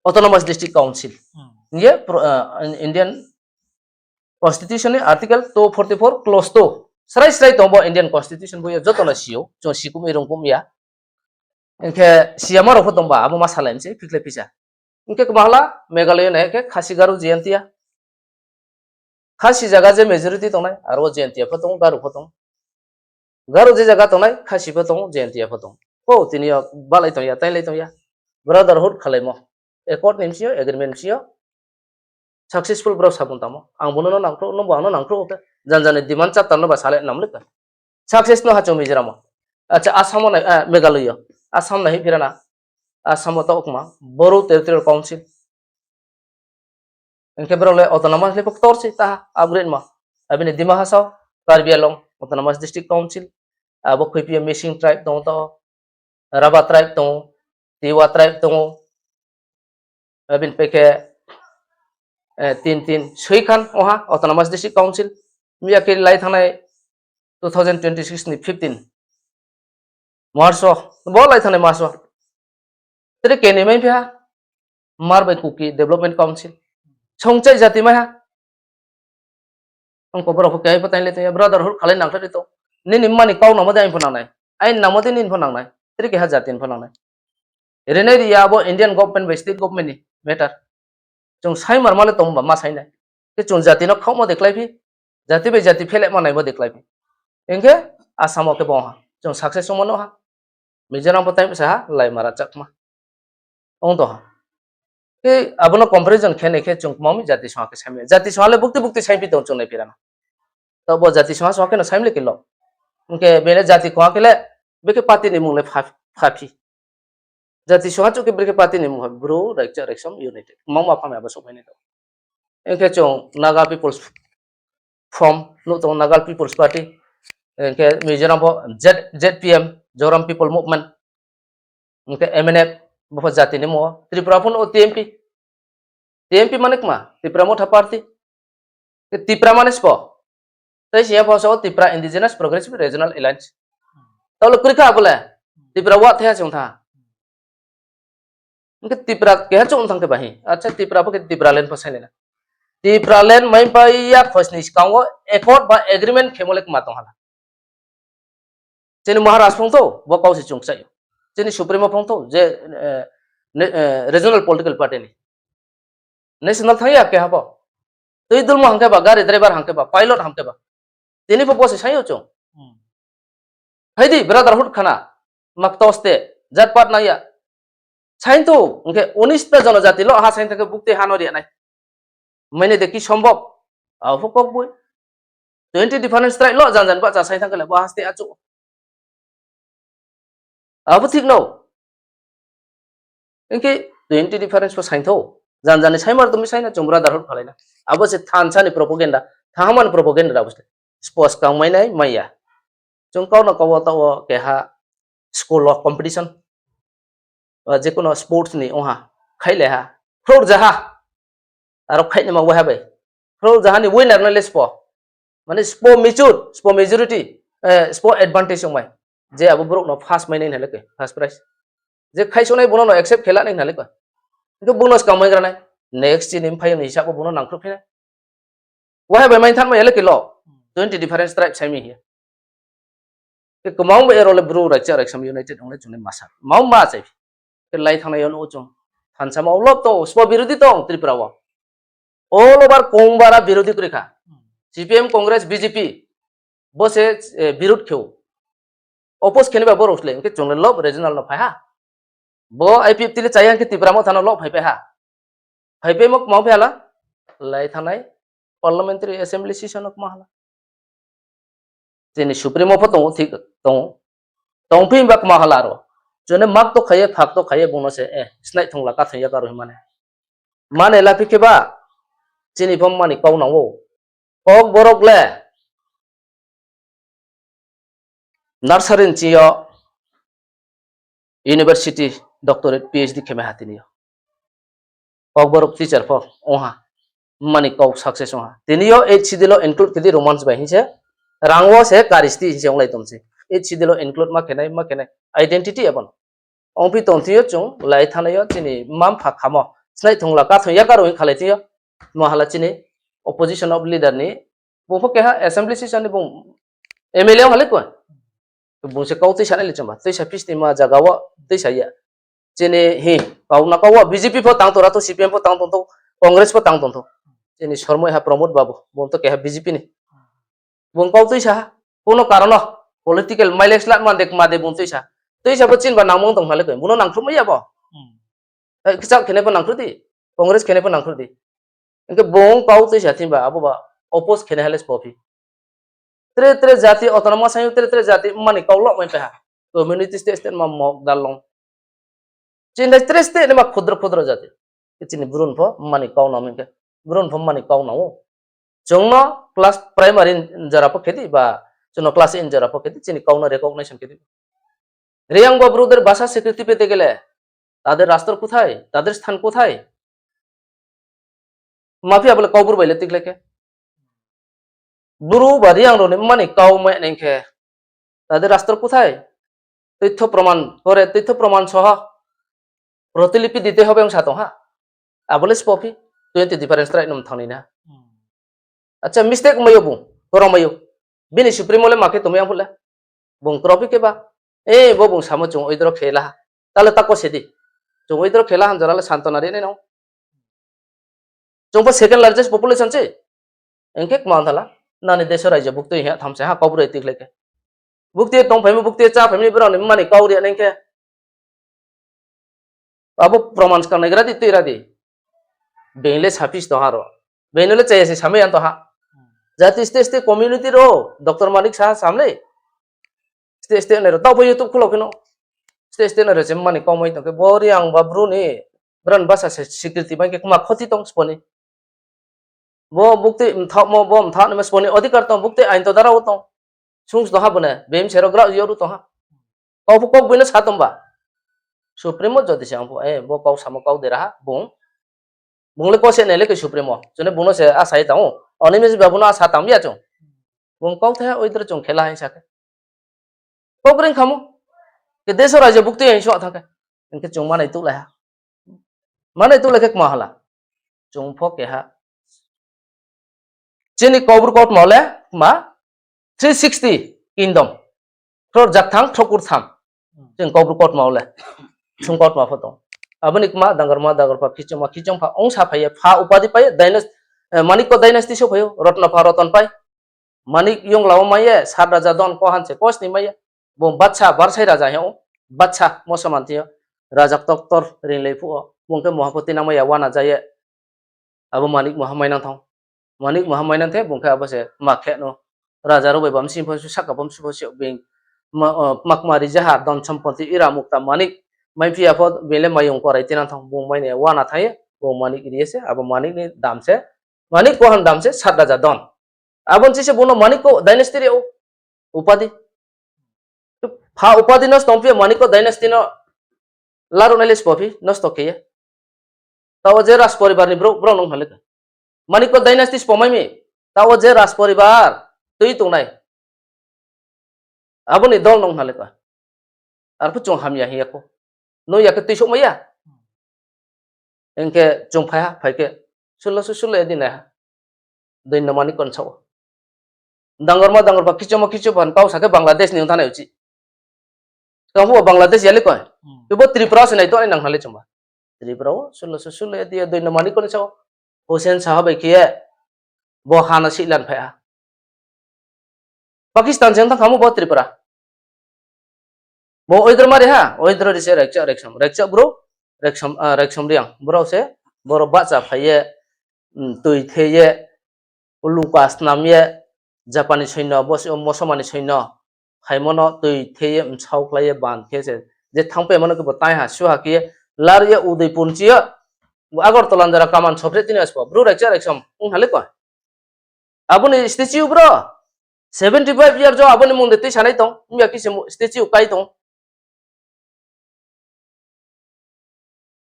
autonomous district council. Hing ye pro-, ah, Indian Constitution ni Article two forty-four clause two srai srai tong bo Indian Constitution bo ye joto no si ou, chung sikum ye rungkum ya. Hing khe siyama rao pho tong ba, abo ma salai mi se, phikhlai phisa. Hing khe kma hala, Meghalaya nai khe Khasi Garo Jaintia. Khasi zaga je majority tongnai, aro Jaintia pho tong ou, Garo pho tong ou. Garo je zaga tongnai, Khasi pho tong ou, Jaintia pho tong ou. Pho tini yo balai tong ya, tainglai tong ya. Brotherhood khalaimo. Accord ni bsing yo, agreement bsing yo. Successful brao sabung tangmo. Ang bo no nangkhruh, nung bo ang no nangkhruh khe. Jan jan ni demand chapter no ba salai nam le kha. Success no ha chung Mizoram o. Acha, Assam o nai, eh, Meghalaya o. Assam nai hi phira na. Assam o taoh kma, Bodo Territorial Council. Hing khe brao le autonomous le pho ktor se ta upgrade ma. Abini Dima Hasao, Karbi Anglong, Autonomous District Council. Abo khuiphi ye Mising tribe tong ou, Raba tribe tong ou, Tiwa tribe tong ou. Abini pekhe, eh, tin tin soikhan oha Autonomous District Council. Miya khe lai thanngnai two thousand twenty-six ni fifteen March o, bo lai thanngnai March o. Tre keni mai phi ha, Hmar bai Kuki Development Council. Songchai jati mai ha. Ongko borok pho khe ai pho tainglai tong ya, brotherhood khalai nangkhlai tong. Nini mani kau nangmo de aini pho nangnai. Aini nangmo de nini pho nangnai. Tre keha jati ni pho nangnai. Rinai ri ya abo Indian government bai state government ni matter. Chung sai marma le tong ba ma sai nai. Khe chung jati no khaohmo de khlai phi. Jati bai jati phelema naimo de khlai phi. Hing khe Assam o khe bo ha. Chung success ongmo no ha. Mizoram pho time sa ha, lai mara chakma. Ong tong ha. Khe abo no comparison khe nai khe chung kma mi jati songha khe sai mi. Jati songha le bukti bukti sai phi tong chung nai phira na. Taoh bo jati songha songha khe no sai mi le khe lo. Hing khe bini jati khongha khe le, bikhe party ni mung le pha, pha phi. Jati songha chouh khe bikhe party ni mung pha, Bru, Raikcha, Raiksom, United. Mangma pha mi abo souhphai nai tong. Hing khe chung Naga People's form nuh tong Naga People's Party, hing khe Mizoram pho Z, Z P M, Zoram People Movement, hing khe M N F, bo pho jati ni mo, Tripura pho nuh T M P. T M P mane kma, Tipra Motha Party. Khe Tipra mane sbo. Tei sini pho so Tipra Indigenous Progressive Regional Alliance. Tao le kroi kha abo le. Tipra wa thaiha se ong tha. Hing khe Tipra keha chung thang khe ba hi. Acha Tipra pho khe Tipraland pho sainai na. Tipraland mai pai ya khosni skang wo accord ba agreement khemo le kma tong hala. Chini Maharaj phung tho, bo kau se chung kchai ou. Chini Supremo phung tho, je, eh, ne-, eh, regional political party ni. National thang ya keha pho. Tui dulmo hang khe ba, gari driver hang khe ba, pilot hang khe ba. Tini pho bo se saing ou chung. Hmm. Hai di, brotherhood khana, makto ste, jat pat nang ya. Saing tho, hing khe unis ta jonojati lo, ha saing thang khe bukti ha no ri nai. Mane de ki sombhob? Abo pho kok boi. Twenty difference trai lo, jan jan bahcha saing thang khe le bo haste achu. Abo thik no. Hing khe twenty difference pho saing tho. Jan jan ni saimar tumi saing na chung brotherhood khalai na. Abo se thansa ni propaganda, thanhama ni propaganda abo se. Sports kang mai nai, mai ya. Chung kau no kau wo taoh wo keha school wo competition. Ba je kuno sports ni ong ha, khailai ha, khrouh jaha. Aro khainaima waiha bai. Khrouh jaha ni winner no le spo. Mane spo mature, spo majority, eh, spo advantage ong mai. Je abo brouh no first mai nai hna le koi, first prize. Je khaisonai bung no accept khe la nai hna le koi. Khe bung no skang mai gra nai. Next chini mphai ni hisab wo bung no nangkhruh phi nai. Waiha bai mai thanng mai ya le koi lo. Twenty different tribe sai mi hing ye. Khe kmang bai aro le bru raikcha raiksa united ong le chung le masa. Mau ma chai. Khe lai thanngnai yo nuh chung. Thansa ma ulo tong, sbo birodhi tong Tripura wo. All over Kongbara birodhi kroi kha. C P M, Congress, B J P. Bo se, eh, birodh khe ou. Oppose khe ni ba borok le, hing khe chung le lob regional no phai ha. Bo I P F T le chaya hing khe Tipra Motha no lob phai pai ha. Phai pai mo kma phai hala. Lai thanngnai parliamentary assembly session no kma hala. Chini Supremo pho tong ou, thik tong ou. Tongphi ba kma hala aro. Chune mak to khai ye, phak to khai ye, bung no se, eh, snai thongla ka thong ya karo hing mane. Mane laphi khe ba, chini pho mani kau nang ou. Kokborok le nursery ni ching yo university, doctorate, P H D khe mai ha tini yo. Kokborok teacher pho ong ha. Mani kau success ong ha. Tini yo eighth schedule wo include khe di Romans bai hing se. Rang wo se karisti hing se onglai tong se. Eighth schedule wo include ma khe nai, ma khe nai. Identity abo no. Ongphi tong thing yo chung lai thanngnai yo chini mma mpha khamo. Snai thongla ka thong ya karo hing khalai thing yo. Mahala chini opposition of leader ni. Bung pho keha assembly session ni bung M L A ong ha le koi. Bung se kau tuisa nai le chungba. Tuisa pis ni ma jaga wo tuisa ya. Chini hi, kau na kau wo B J P pho tang tong ra tho, C P M pho tang tong tho, Congress pho tang tong tho. Chini sormoi ha Pramod Babu, bung to keha B J P ni. Bung kau tuisa ha, kuno karon no, political mileage la mande kma de bung tuisa. Tuisa bo chinba nangmung tong hna le koi, bung no nangkhruh mai ya bo. Hmm. Eh, kchak khe nai pho nangkhruh di, Congress khe nai pho nangkhruh di. Hing khe bung kau tuisa thing ba, abo ba oppose khe nai ha le sbo phi. Tre tre jati autonomous hai, tre tre jati mani kau lo mai pai ha. Community state state ma mok dalong. Chini tre state ni ma khudro khudro jati. Chini brun pho mani kau nang hing khe. Brun pho mani kau nang ou. Chung no class primary ni jora pho khe di ba, chung no class eight ni jora pho khe di, chini kau no recognition khe di. Reang ba bru der bhasha স্বীকৃতি পেতে গেলে, তাদের রাষ্ট্র কোথায়, তাদের স্থান কোথায়? Maphi abo le Kaubru bai le tikhlai khe. Bru ba Reang rao ni mani kau mai nai khe, তাদের রাষ্ট্র কোথায়? তথ্য প্রমাণ করে, তথ্য প্রমাণ সহ প্রতিলিপি দিতে হবে ong sa tong ha. Abo le sbo phi, twenty difference try num thanng ni na. Hmm. Acha, mistake mai ou bung, kroi mai ou. Bini supremo le ma khe tongmai ang phuh le. Bung kroi phi khe ba. Eh, bo bung samo chung withdraw khe la ha. Tale tako se di. Chung withdraw khe la ha jora le santona ri nai no. Chung pho second largest population se. Hing khe kma thala. Nani deso raijyo buktui ha tham se ha Kaubru tikhlai khe. Buktui tong phaimo, buktui chá phaimo ni brao ni mani kau ri nai khe. Abo proman skang naigra di, tui ra di. Being le saphi tong ha ro. Being no le chaya se samai ya tong ha. Jati state state community rao, Doctor Manik Saha sam le. State state nai rao, taoh pho YouTube khulo khe no. State state nai rao se mani kau mai tong khe, bo Reang ba bru ni, brao ni bhasha se স্বীকৃতি bai khe kma khoti tong sbo ni. Bo buktui mthaohmo, bo mthaoh ni ma sbo ni odhikar tong, buktui ain to dara wo tong. Sung tong ha bo ne, bem se ro grao yo ru tong ha. Kau pho kau boi no sa tong ba. Supreme wo jodi se ang pho, eh, bo kau samo kau dera ha, bung. Bung le kau se ne le ke Supreme wo. Chune bung no se asa ye tang ou. Oni mesi ba bung no asa tang ya chung. Bung kau the ha, oidro chung khela hai sa khe. Kau kring khamo. Ke deso raja buktui yang so thang khe. Engke chung manai tuh lai ha. Manai tuh lai khe kma hala. Chung pho keha. Chini Kaubru kautma le kma three sixty kingdom. Khror jakthang, khror kurtham. Chini Kaubru kautma le. Chung kautma pho tong. Abo ni kma dangarma, dangarpha, khichongma, khichongpha, ongsa phai ye, pha upadi pai ye, dynast-, eh, Manikko dynasty so phai ou, Rotnopha, Roton pai. Manik yongla wo mai ye, sat raja don, kohan se, kosni mai ye. Bo batsa, barsai raja hing ou, batsa, mosaman thing yo. Raja ktoktor ringlai phuh wo. Bung khe muha pho tinang mai ya, wana ja ye. Abo Manik muha mai nang thang. Manik muha mai nang the, bung khe abo se ma khe no. Raja rao bai bamsing pho, saka bamsing pho, se bing ma, o, makma ri jaha, don sompoti, ira mukta Manik. Mai phi ya pho, bing le mayung korai tinang thang. Bung mai ni wana thang ye, bung Manik ri ye se, abo Manik ni dam se. Manik kohan dam se, sat raja don. Abo ni se bung no Manikko dynasty ri ou. Upadi. Pha upadi nosto ongphi ye Manikko dynasty no laruh nai le sbo phi nosto khe ye. Taoh je raj poribar ni brouh, brouh nung hna le ka. Manikko dynasty sbo mai mi. Taoh je raj poribar tui tongnai. Abo ni dol nung hna le ka. Arphuh chung hamya hing ya kho. Nung ya khe tuisouh mai ya. Hing khe chung phai ha, phai khe. Sulo su sulo ya di nai ha. Doino Manikko ni sao. Dangarma, dangarpha, khichongma, khichongpha ni kau sa khe Bangladesh ni ong thanai uchih. Skang phuh Bangladesh ya le koi. Ibo Tripura se nai tongnai nang hna le chungba. Tripura wo, sulo su sulo ya di ya Doino Manikko ni sao. Hussain Saha bai khe ye. Bo ha no sihlan phai ha. Pakistan se ong thanng khamo bo Tripura. Bo oidro mari ha, oidro ri se Raikcha Raiksom, Raikcha bru, Raiksom, ah, Raiksom Riang. Brao se, boro bahcha phai ye, mm, tui the ye, uluka snam ye, Japan ni soino, bo se, Mosoma ni soino, phaimo no tui the ye, msao khlai ye, ban khe se, je thanng paimo no khe bo tai ha, su ha khe ye, lar ye, Udaipur ni chi yo, Agartala ni jora kaman sophre tini asbo, bru Raikcha Raiksom, ong ha le ko. Abo ni statue bro. Seventy five year jo abo ni mung de tui sanai tong. Mya kise mu-, statue kai tong.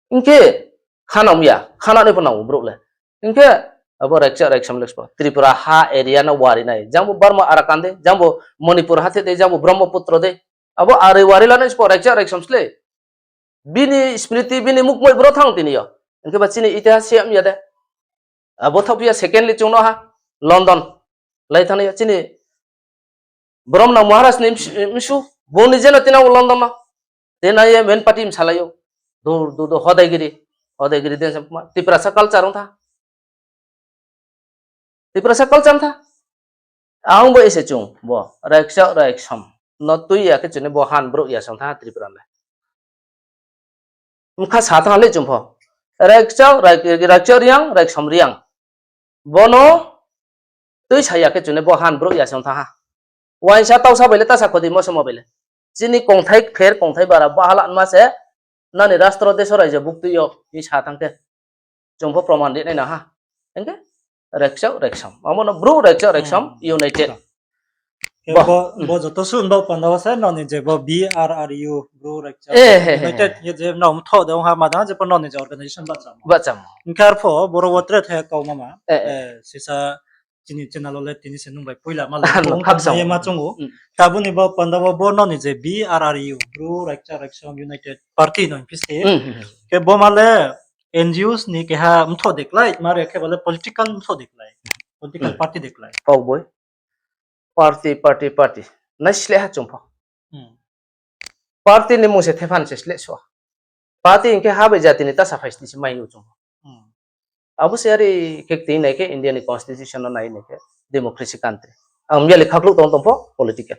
Hing khe khana mya, khana ni pho nang bro le. Hing khe abo Raikcha Raiksom le sbo. Tripura ha area no wari nai. Jang bo Burma Arakan de, jang bo Manipur hathe de, jang bo Brahmaputra de. Abo are wari lanai sbo Raikcha Raiksom sle. Bini smriti, bini mukmoi bro thanng tini yo. Hing khe ba chini itihas se mya de. Abo thaoh phi ya second le chung no ha, London. Lai thanng ya chini Brom nang Maharaj ni msu, msu, bung ni jeno tinang ou London no. Tinang ye men party msalai ou. Dur, dur, dur, hodai giri. Hodai giri den se ma. Tiprasa culture ong tha. Tiprasa culture ong tha. Ang bo ese chung, bo, Raikcha Raiksom. No tui ya khe chini bo han brouh ya song tha Tripura le. Mkha sa thanng le chung pho. Raikcha, Raik-, Raikcha Riang, Raiksom Riang. Bono tui sa ya khe chune bo han brouh ya se ong thanng ha. Uaingsa tausa bai le ta sa kho di mo somo bai le. Chini kongthai pher kongthai bara bahala nma se nani rastro deso raijo buktui yo hing sa thanng khe. Chung pho proman ri nai nang ha. Hing khe Raikcha Raiksom. Amo no brouh Raikcha Raiksom united. Khe bo, bo joto sun bo panda wo se noni je bo B R R U, Bru Raikcha United, ye je nao mthoh de ong ha ma dang je bo noni je organization bahchamo. Bahchamo. Hing khe arpho boro wo tre the kau mama. Eh, eh. Eh, sisa chini channel wo le tini se nung bai poila ma le ong khaksa ye ma chung ou. Khe abo ni bo panda wo bo noni je B R R U, Bru Raikcha Raiksom United Party no hing phi se. Khe bo ma le N G Os ni keha mthoh de klái, ma re khe bo le political mthoh de klái. Political party de klái. Kau boi. Party, party, party. Naisleh ha chung pho. Party ni mung se thephan se sleh sua. Party hing khe ha bai jati ni ta sa phai sni se mai ou chung pho. Abo se are khe tini nai khe India ni constitution no nai nai khe democracy country. Ang miyali khakluh tong tong pho political.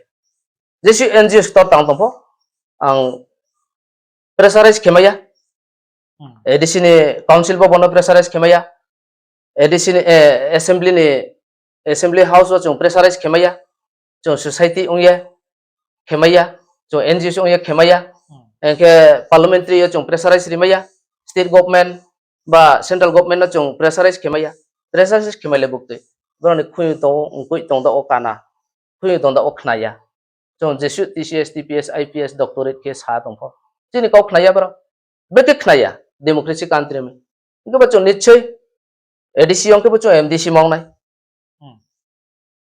Jesuh N G O store tang tong pho ang pressurize khe mai ya. A D C ni council bo bono pressurize khe mai ya. A D C ni, eh, assembly ni, assembly house wo chung pressurize khe mai ya. Chung society ong ye khe mai ya. Chung N G O ong ye khe mai ya. Hing khe parliamentary yo chung pressurize ri mai ya. State government ba central government no chung pressurize khe mai ya. Pressurized khe mai le buktui. Brao ni khui tong, khui tong da o kana. Khui tong da o khna ya. Chung jesuh T C S, T P S, I P S, doctorate khe sa tong pho. Chini kau khna ya brao. Brekhe khna ya, democracy country mi. Hing khe bo chung nichoi A D C ong khe bo chung M D C ma ong nai. Hmm.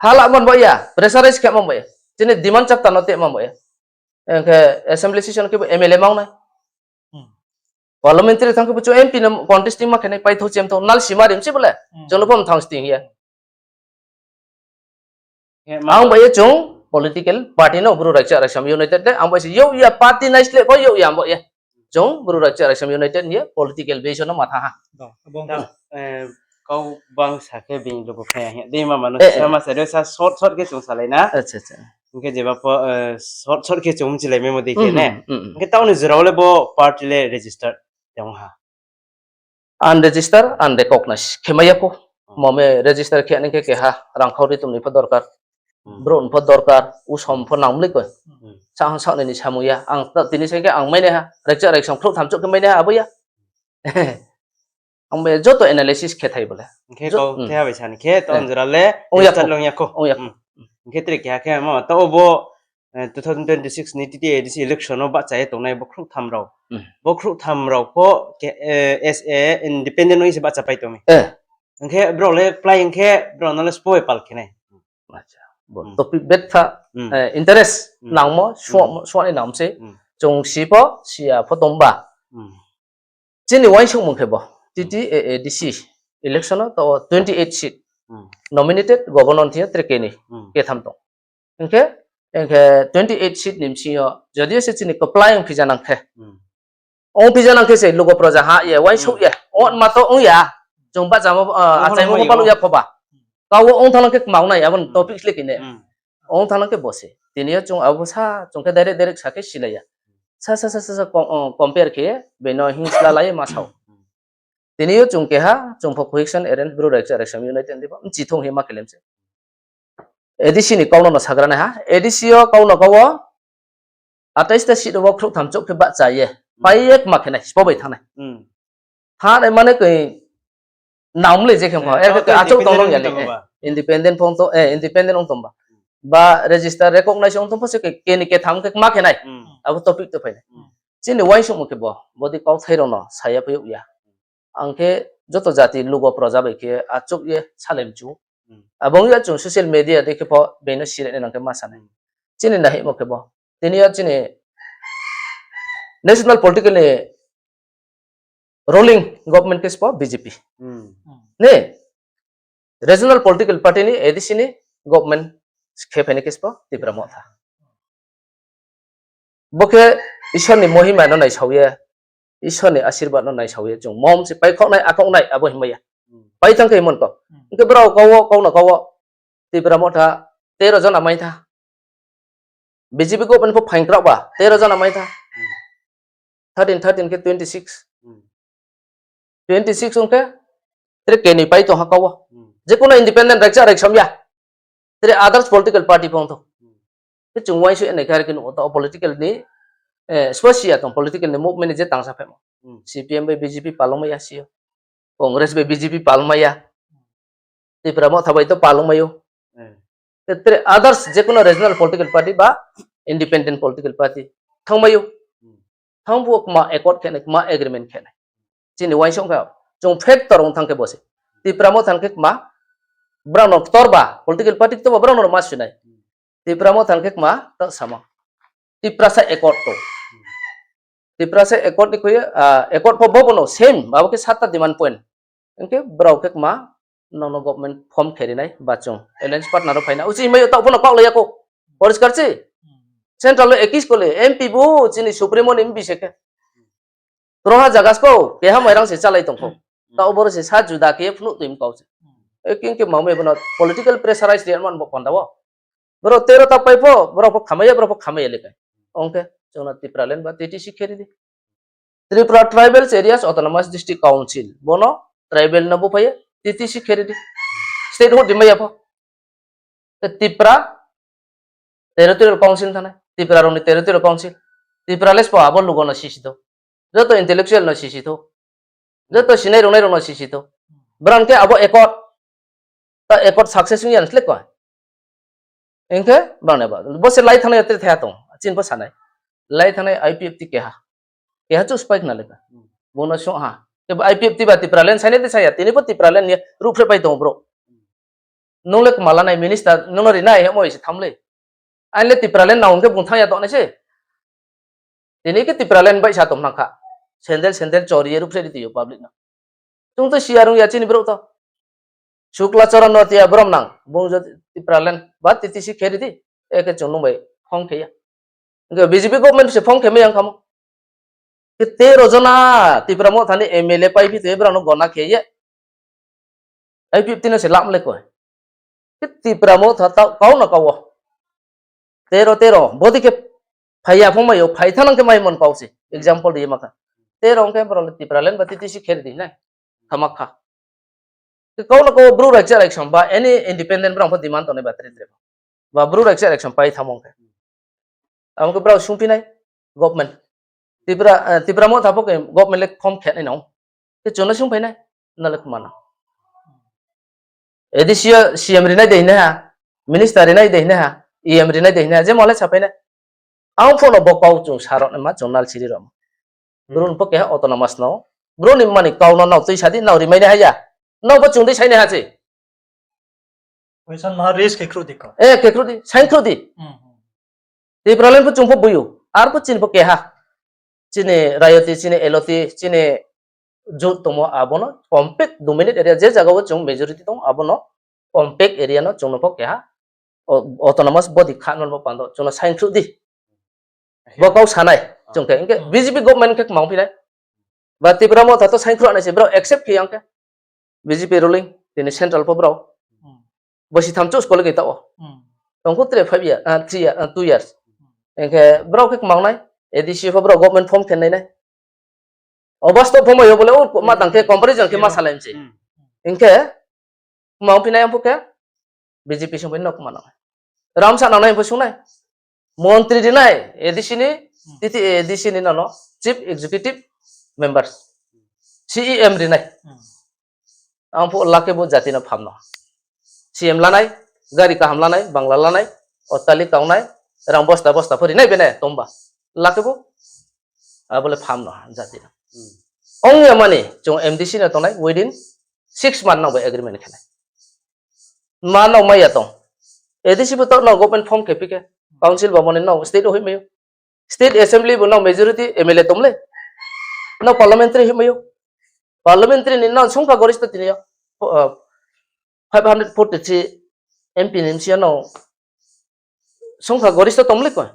Hala man bo ya, pressurized khe man bo ya. Chini demand chapter no te man bo ya. Hing khe assembly session khe bo M L A ma ong nai. Hmm. Parliamentary thang khe bo chung M P no contesting ma khe nai, paithou chem thou, nal sima rim se bo le. Hmm. Chung no pho mthang sting ya. Ang bai ye chung political party no Bru Raikcha Raisam United le, ang bai se yag ya party naisleh pho yag ya ang bai ye. Chung Bru Raikcha Raisam United hing ye political vision no ma thanng ha. Kau bang sa khe bini lugu phai ya hing ya. Dei ma mano, eh, eh, sama sa de sa short, short khe chung salai na. Acha, acha. Hing khe jeba pho, eh, short, short khe chung mchilai maimo dei khe ne. Hmm, hmm, hmm. Hing khe taoh ni jora wo le bo party le register tong ha. Unregister, unrecognized khe mai ya pho. Hmm. Mome register khe nai khe keha rangkhau ri tong ni pho dorkar. Hmm. Brouh ni pho dorkar, usom pho nang mlei koi. Hmm. Sa hang sa nai ni samung ya. Ang ta tini sa khe ang mai nai ha. Raikcha Raisam khrouh tham chouh khe mai nai ha, abo ya. Ang bai joto analysis khe thai bo le. Hing khe kau khe ha bai sa ni khe, taoh ni jora le register long ya kho. Ong ya kho. Hmm. Hing khe tre keha khe ma taoh bo, eh, two thousand twenty-six ni T T A D C election no bahcha ye tongnai bo khrouh tham rao. Hmm. Bo khrouh tham rao pho khe, eh, as a independent no se bahcha pai tong mi. Eh. Hing khe brao le plai hing khe brao no le spo bai pal khe nai. Acha. Bo topic betha, eh, interest nangmo, suang, suang ni nam se. Hmm. Chung si pho, si ya pho tong ba. Hmm. Chini uaingsouhmung khe bo, T T A A D C election no to twenty eight seat. Hmm. Nominated governor thing yo tre keni, hmm, ketham tong. Hing khe, hing khe twenty eight seat ni bsing yo, jodi se chini kplai ong phija nang khe. Hmm. Ong phija nang khe se lugo proja ha ye, uaingsouh ye, ong ma to ong ya. Chung bahchamo, ah, achaimo pho baluh ya pho ba. Kau wo ong thanng nang khe kma ong nai, abo ni topic le kini. Hmm. Ong thanng nang khe bo se. Tini yo chung abo sa, chung khe direct, direct sa khe silai ya. Sa, sa, sa, sa, sa, com-, oh, compare khe ye, beno hingsla lai ye ma sao. Tini yo chung keha, chung pho cohesion arrange Bru Raikcha Raisam United ni pho, mchi thung hi ma kelem se. A D C ni kau no no sagra nai ha, A D C yo kau no kau wo, atais ta seat wo khrouh tham chouh khe bahcha ye, pai ye kma khe nai, spo bai thanng nai. Hmm. Thanng nai mane koi, nang mlei je khe pho, eh, achouh tong nang ya ni, independent phone to, eh, independent ong tong ba. Ba register recognize ong tong pho se khe, keni ketham khe kma khe nai. Hmm. Abo topic to phai nai. Hmm. Chini uaingsouhmung khe bo, bodi kauthai rao no saya phai yag ya. Ang khe joto jati lugo proja bai khe achouh ye salai mchu. Hmm. Abo ong ya chung social media dei khe pho beno sire nai nang khe ma sa nai. Hmm. Chini nahihmo khe bo. Tini yo chini national political ni ruling government khe spo B J P. Hmm. Ni regional political party ni A D C ni government khe phai nai khe spo Tipra Motha. Bo khe Isor ni mohima no naisao ye, Isor ni asirbad no naisao ye, chung mom se paikhaoh nai, akhaoh nai, abo himai ya. Hmm. Pai thanng khe himon kau. Hmm. Hing khe brao kau wo, kau no kau wo, Tipra Motha tero jona mai tha. B J P government pho phaing krao ba, tero jona mai tha. Hmm. Thirteen, thirteen khe twenty six. Hmm. Twenty six ong khe, tre keni pai tong ha kau wo. Hmm. Je kuno independent Raikcha Raisam ya. Tre others political party pho ong tho. Hmm. Khe chung uaingsouh ye nai khe are khe nuh o ta o political ni, eh, spo si ya tong political ni movement ni je tangsa phaimo. Hmm. C P M bai B J P palong mai ya si yo. Congress bai B J P palong mai ya. Tipra Motha bai to palong mai ou. Hmm. Tre others je kuno regional political party ba independent political party thanng mai ou. Hmm. Thanng phuh wo kma accord khe nai, kma agreement khe nai. Chini uaingsouh khe chung factor ong thanng khe bo se. Tipra Motha khe kma, brao no ktor ba, political party ktor ba, brao no ma sui nai. Tipra Motha khe kma, ta samo. Tiprasa accord to. Tiprasa accord ni khui ye, ah, accord pho bo bo no same, abo khe satta demand point. Hing khe brao khe kma, nono government form khe ri nai, ba chung alliance partner rao phai na. Uchih mai yo taoh pho no kaohlai ya kho. Poriskar se. Central lo ekis kole, M P bo, chini Supremo ni M P se khe. Krungha jaga sko, keha mairang se chálai tong kho. Taoh boro se sa juda khe phnuh tui mkau se. Hing khe mamai bo no political pressurize ri man bo panda wo. Boro tero ta pai pho, boro pho khamai ya, boro pho khamai ya le kai. Ong khe, chung no Tipraland ba T T C khe ri di. Tripura Tribal Areas Autonomous District Council, bo no tribal no bo phai ye T T C khe ri di. Statehood di mai ya pho. Tipra Territorial Council thanai, Tipra rao ni Territorial Council. Tipra le spo abo lugo no sisi tho. Joto intellectual no sisi tho. Joto sinai rongnai rao no sisi tho. Brao khe abo accord, Ta accord success ong ya ni sle ko. Hing khe bang nai ba. Bo se lai thanngnai ya tre thaiha tong. Chini pho sanai. Lai thanngnai I P F T keha. Keha chu spai khna le ka. Bung no sung ha. Khe bo I P F T ba Tipraland sainai de saya. Tini pho Tipraland ni ruhphreh pai tong bro. Nung le kma lanai minister, nung no rinai hemo se tham le. Aini le Tipraland nang hing khe bung thanng ya tong nai se. Tini khe Tipraland bai sa tong nang kha. Sandal, sandal chori ye ruhphreh ri tui yo public no. Chung to si ya rung ya chini brouh to. Sukla Charan Noatia brom nang, bung jodi Tipraland ba T T C khe ri di, e khe chung nung bai phone khe ya. Hing khe B J P government se phone khe mai yang khamo. Khe tero jona Tipra Motha ni M L A pai phi tong ye brao no gona khe ye. I P F T no se lam le koi. Khe Tipra Motha tao kau no kau wo. Tero, tero, bodi khe phai ya phung mai yo, phai thanng nang khe mai mon kau se. Example ri ye ma kha. Tero ong khe brao le Tipraland ba T T C khe ri di nai. Khamakha. Khe kau no kau Bru Raikcha Raiksam ba any independent brao pho demand tongnai ba tre tre. Ba Bru Raikcha Raiksam pai thanng ong khe. Abo khe brao sungphi nai government. Tipra, eh, Tipra Motha pho khe government le form khe nai nang. Khe chung no sungphai nai, no le kma nang. A D C yo C M rinai de hinai ha, minister rinai de hinai ha, E M rinai de hinai ha, je mo le saphai nai. Ang pho no bo kau chung sa rao naima, chung nal siri rao ma. Bru ni pho keha autonomous no. Bru ni mani kau no nao tui sa di, nao rimai nai ha ya. Nao pho chung dei sai nai ha se. Question maha raise khe khruh di ko. E, khe khruh di, saing khruh di. Tipraland pho chung pho bui ou, ar pho chini pho keha. Chini rayoti, chini eloti, chini jut tongmo abo no compact dominate area, je zaga wo chung majority tong, abo no compact area no chung no pho keha, o-, autonomous body kha no bo pando, chung no saing khruh di. Bo kau sanai, chung khe, hing khe B J P government khe kmang phi nai. Ba Tipra Motha to saing khruh nai se, brao accept khe yang khe. B J P ruling, tini central pho brao. Bo si tham chus kole khe tao. Tong kho tre five year, ah, three year, ah, two years. Hing khe brao khe kmang nai, A D C pho brao government form khe nai nai. Obasto pho mai yo bole, o ma tang khe comparison khe ma salai mse. Hing khe, kmang phi nai ang pho khe, B J P sung phi no kma nang. Ramsa nang nai pho sung nai. Montri rinai, A D C ni, T T A D C ni no no, Chief Executive Members, C E M rinai. Ang pho la khe bo jati no pham no. C M lanai, gari kaham lanai, bangla lanai, ottali kaunai, rang bosta bosta pho rinai bene tongba. La khe bo, abo le pham no jati no. Ong ya mani, chung M D C no tongnai, within six month nang bai agreement khe nai. Ma nao mai ya tong. A D C pho taoh nao government form khe phi khe. Council ba mani nao state wo hoih mai ou. State assembly bo nao majority M L A tong le. Nao parliamentary hoih mai ou. Parliamentary ni nao songkha goristo tini yo. Five hundred forty three M P ni bsing yo nao songkha goristo tong le ko.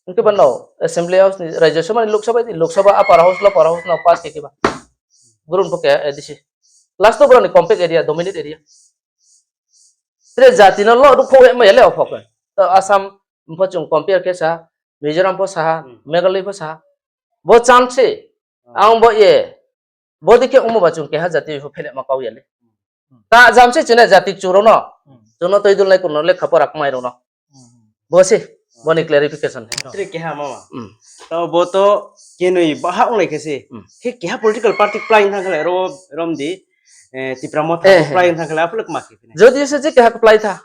Hing khe ba nao Assembly House ni, Rajya Sabha ni, Lok Sabha ni, Lok Sabha, Upper House, Lower House nao pass khe khe ba. Bru ni pho khe A D C. Last wo bro ni compact area, dominate area. Tre jati no lo ruhkhouh ye mai ya le o pho khe. To Assam pho chung compare khe sa, Mizoram pho sa ha, Meghalaya pho sa ha. Bo chance se, ang bo ye, bodi khe ongmo ba chung keha jati pho phelema kau ya le. Ta jam se chini jati kchu rao no, chung no toi dulnai kuno lekha pora kmai rao no. Bo se, bo ni clarification. Tre keha mama. Tao bo to kenoi baha onglai khe se. Khe keha political party play thang khe le ro, rom di, Tipra Motha play thang khe le aphuh le kma khe phi nai. Jodi se je keha play tha.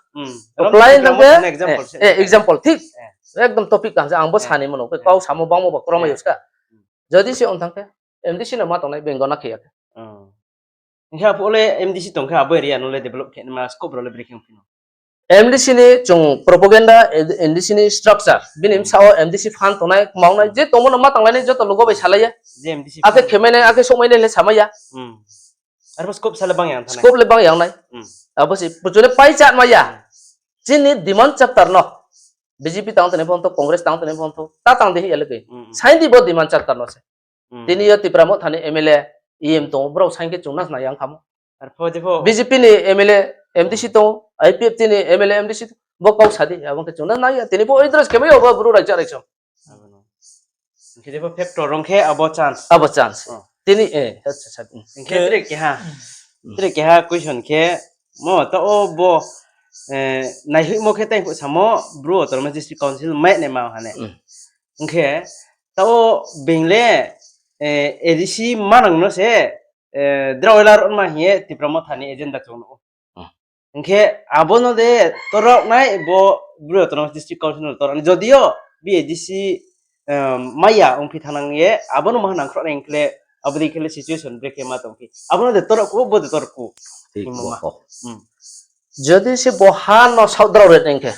Play thang khe, example thik. Ekdom topic kaham se ang bo sani mano, kau samo bangmo ba kromai uska. Jodi se ong thang khe, M D C no ma tongnai, beng gona khe ya khe. Hing khe aphuh le M D C tong khe abo area no le develop khe ma scope rao le brekhe ong phi no. M D C ni chung propaganda, M D C ni structure, bini bsa wo M D C fund tongnai, kmaungnai, je tongmo no ma tanglai nai, joto logo bai salai ya. Akhe khemai nai, akhe souhmai nai le samai ya. Scope le bang yang nai. Abo se, puchu le pai chat mai ya. Chini demand chapter no. B J P tang tini phone tho, Congress tang tini phone tho, ta tang di hing ya le koi. Saing di bo demand chapter no se. Tini yo Tipra Motha ni M L A, E M tong, brao saing khe chung na nai yang khamo. B J P ni M L A, M D C tong, I P F T ni M L A, M D C tong, bo kau sa di, abo khe chung na nai ya, tini bo address khe mai yo bo Bru Raikcha Raikcham. Hing khe jepho factor rong khe abo chance. Abo chance. Tini, eh, hing khe tre keha, tre keha question khe, mo taoh wo bo, naihoihmo khe tei phuh samo, Bru Autonomous District Council mai naima ha ne. Hing khe, taoh wo being le, A D C manang no se, drao lar ma hing ye Tipra Motha ni agenda chung no. Hing khe abo no de torok nai bo Bru Autonomous District Council no torok nai. Jodio B A D C, em, maya ongphi thanng nang ye, abo no maha nangkhruh nai hing khe le, abo dei khe le situation brekhe ma tongphi. Abo no de torok ku, bo de torok ku. Hingmo ma. Jodi se bo ha no saoh drao ri nai hing khe,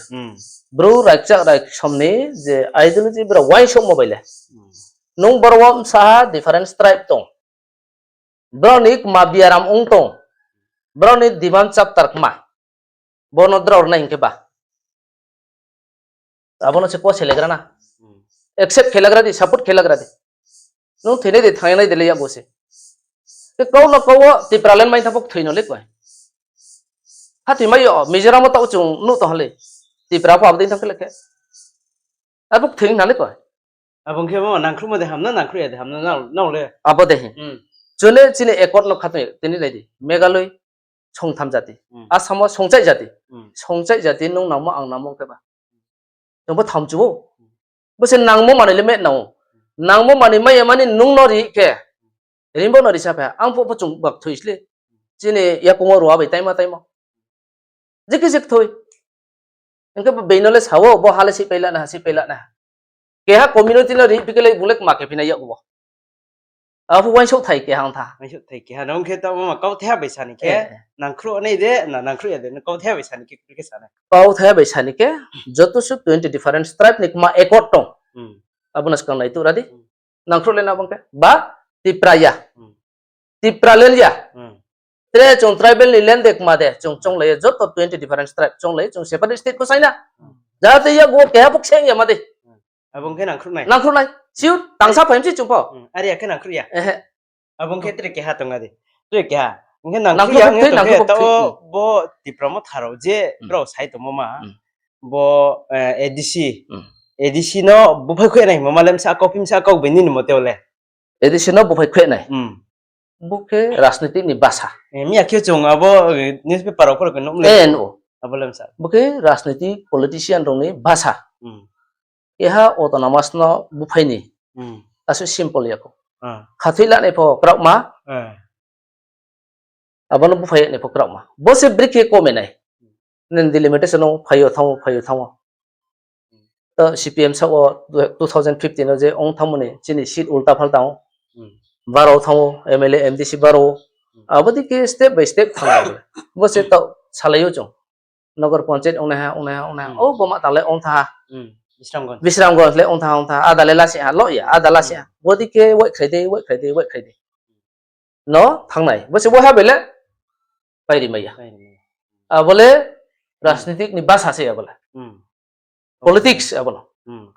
Bru Raikchak Raiksom ni je ideology brao uaingsouhmo bai le. Nung boro wo bsa ha different tribe tong. Brao ni kma biaram ong tong. Brao ni demand chapter kma. Bo no drao ri nai hing khe ba. Abo no se ko selegra na. Accept khe lagra di, support khe lagra di. Nung thoinai de, thanngnai de le yakgu se. Khe kau no kau wo Tipraland mai tha pho kthoi no le koi. Khathoimai yo, Mizoram wo taoh chung nuh tong ha le. Tripura pho abo dei thanng khe le khe. Abo kthoi na le koi. Abo khe bo nangkhruhmo de ham na, nangkhruh ya de ham na, nang, nang le. Abo de hi. Chung le chini accord no khathoi, tini nai di. Meghalaya songtham jati. Assam wo songchaih jati. Songchaih jati nung nangmo ang nangmo khe ba. Chung bo thamchu ou. Bo se nangmo manoi le me nang ou. Nangmo manoi mai ya mani nung no ri khe. Rimbo no risa pha. Ang pho pho chung bak thoi sle. Chini yakoung wo rua bai taima taima. Jikhe jik thoi. Hing khe bo being no le sa ou, bo ha le sihpai la na, sihpai la na. Keha community no ri phi khe le bung le kma khe phi nai yakgu bo. Abo pho uaingsouhthai keha ong tha. Uaingsouhthai keha no ong khe taoh ma kauthaiha bai sa ni khe, nangkhruh nai de, na, nangkhruh ya de, na kauthaiha bai sa ni khe, khe sa nai. Kauthaiha bai sa ni khe, joto suh twenty different tribe ni kma accord tong. Abo no skang nai tuh ra di. Nangkhruh le na bang khe, ba, Tipra ya. Tipraland ya. Tre chung tribal ni land de kma de, chung chonglai ye joto twenty different tribe chonglai ye chung separate state pho sai na. Jate yakgu keha pho khe ya ma de. Abo khe nangkhruh nai. Nangkhruh nai. Siu tangsa phai msi chung pho. Are ya khe nangkhruh ya. Abo khe tre keha tong a de. Tre keha. Hing khe nangkhruh ya, hing khe tong khe taoh bo Tipra Motha rao je brao sai tongmo ma. Bo, eh, A D C. A D C no buphai khuih nai hingmo ma le msa kau phi msa kau bini ni mote le. A D C no buphai khuih nai. Bo khe rajnitik ni basa. Miya khe chung abo, eh, newspaper rao pho nuh le. Abo le msa. Bo khe rajnitik politician rao ni basa. Keha autonomous no buphai ni. Asuh simple ya kho. Khathoi lanai pho kraohma. Abo no buphai nai pho kraohma. Bo se brekhe kome nai. Nini delimitation no phai yo thanng ou, phai yo thanng ou. To C P M saoh wo two thousand fifteen no je ong thanngmo ni chini seat ulta phalta ong. Baro thanng ou, M L A, M D C baro. Abo dei khe step by step thanng ou. Bo se taoh salai ou chung. Nagar Panchayat ongnaiha, ongnaiha, ongnaiha. O bo ma tang le ong tha ha. Bisramganj le ong tha, ong tha. Ada le lasi ha, lo ya, ada lasi ha. Bo dei khe waihkhrai dei, waihkhrai dei, waihkhrai dei. No thanng nai. Bo se bo ha bai le pairi mai ya. Abo le rajnitik ni basa se abo le. Politics abo no.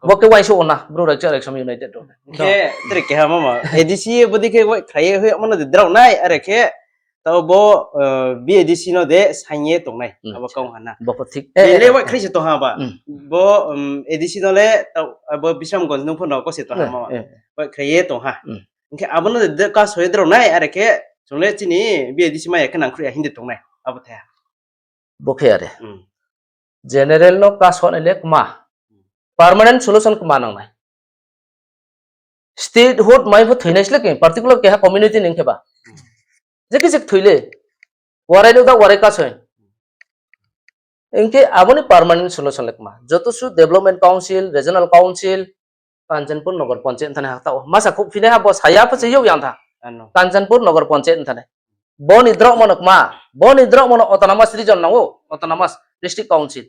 Bo khe uaingsouh na, Bru Raikchak Raiksom United rao. Khe tre keha mama, A D C bo dei khe waihkhrai ye hoih mano de drao nai, are khe taoh bo, eh, B A D C no de saing ye tongnai, abo kau ha na. Bo pho thik. Bini le waihkhrai se tong ha ba. Bo, um, A D C no le taoh, abo Bisramganj nung pho no ko se tong ha mama. Waihkhrai ye tong ha. Hing khe abo no de kaso ye drao nai, are khe chung le chini B A D C mai ya khe nangkhruh ya hing de tongnai, abo thai ha. Bo khe are. General no kaso nai le kma. Permanent solution kma nang nai. Statehood mai pho thoinai sle khe, particular keha community ni hing khe ba. Je khe se kthoi le. Warai no da warai kasoi. Hing khe abo ni permanent solution le kma. Joto suh development council, regional council, Kanchanpur Nagar Panchayat nthanai ha taoh. Masa khouh phinai ha bo saya pho se yag yang tha. Kanchanpur Nagar Panchayat nthanai. Bo ni drao mano kma, bo ni drao mano autonomous region nang ou, autonomous district council.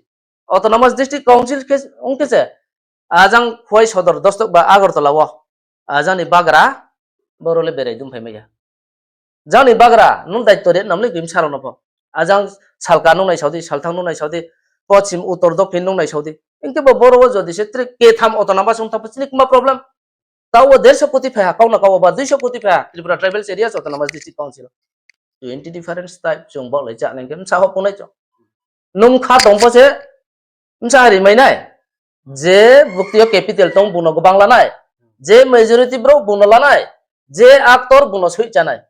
Autonomous district council khe, ong khe se, ajang Khowai Sodor Dostok ba Agartala wo, ajang ni bagra, boro le berai dum phai mai ya. Jang ni bagra, nung daityo ri nam le gimsa rao no pho. Ajang salka nung naisao di, salthang nung naisao di, pochim, uttor, dokhin nung naisao di. Hing khe bo boro wo jodi se tre ketham autonomous ong tha pho chini kma problem. Taoh wo derso koti phai ha, kau no kau wo ba duiso koti phai ha, Tripura Tribal Areas Autonomous District Council. Twenty different type chung baohlai chá nai khe bsa ho phungnai chung. Nung kha tong pho se bsa rimai nai. Je bukti yo capital tong bung no gbang lanai. Je majority brouh bung no lanai. Je actor bung no soih chánai.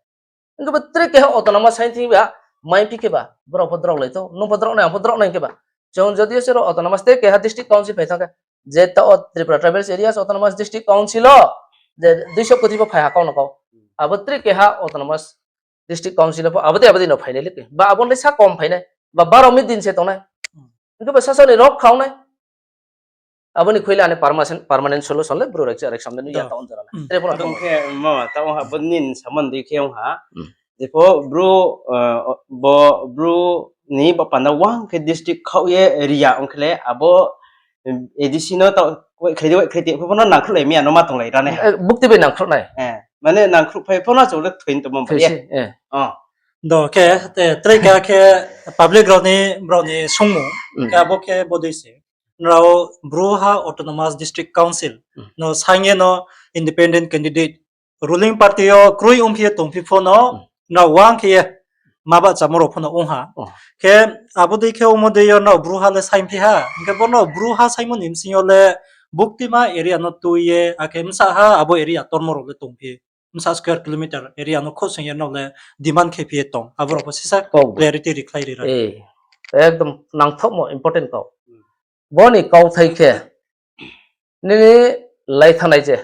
Hing khe bo tre keha autonomous saing thing ba, mai phi khe ba, brao pho drao lai to, nung pho drao nai, ang pho drao nai hing khe ba. Chung jodi yo se ro autonomous te keha district council phai thanng khe, je taoh Tripura Tribal Areas Autonomous District Council o, je duiso koti pho phai ha kau no kau. Abo tre keha autonomous district council pho, abo dei, abo dei no phainai le khe. Ba abo le sa kom phainai. Ba baro mi din se tongnai. Hing khe ba sasa ni rok khaunai. Abo ni khuile ani permanent, permanent solution le Bru Raikcha Raiksamde nung ya ta onjora le. Tre pho no tong khe mama ta ong ha bo nin samon di khe ong ha. Jepho Bru, eh, bo Bru ni ba panda wang khe district khaoh ye ri ya ong khe le abo, eh, A D C no ta wai khlai di, wai khlai di, pho no nangkhruh lai mi ya no ma tonglai ra nai ha. Eh, bukti bai nangkhruh nai. Eh, mane nangkhruh phai pho no chung le thoi tongmo ba ye. Thoi si, eh. Oh. Do khe, eh, tre ka khe public rao ni, brao ni sungmung, khe abo khe bodei se. Nrao Bru ha Autonomous District Council no saing ye no independent candidate, ruling party yo kroi ongphi ye tongphi pho no, nrao wang khe ye ma bahchamo rao pho no ong ha. Khe abo dei khe omo dei yo nrao Bru ha le saingphi ha, hing khe bo no Bru ha saingmo ni bsing yo le buktima area no tui ye, akhe bsa ha abo area tormo rao le tongphi, bsa square kilometer area no khosing ye nrao le demand khe phi ye tong, abo rao pho sisa clarity ri khlai ri ra. Ekdom nangthohmo important kau. Bo ni kauthai khe nini lai thanai je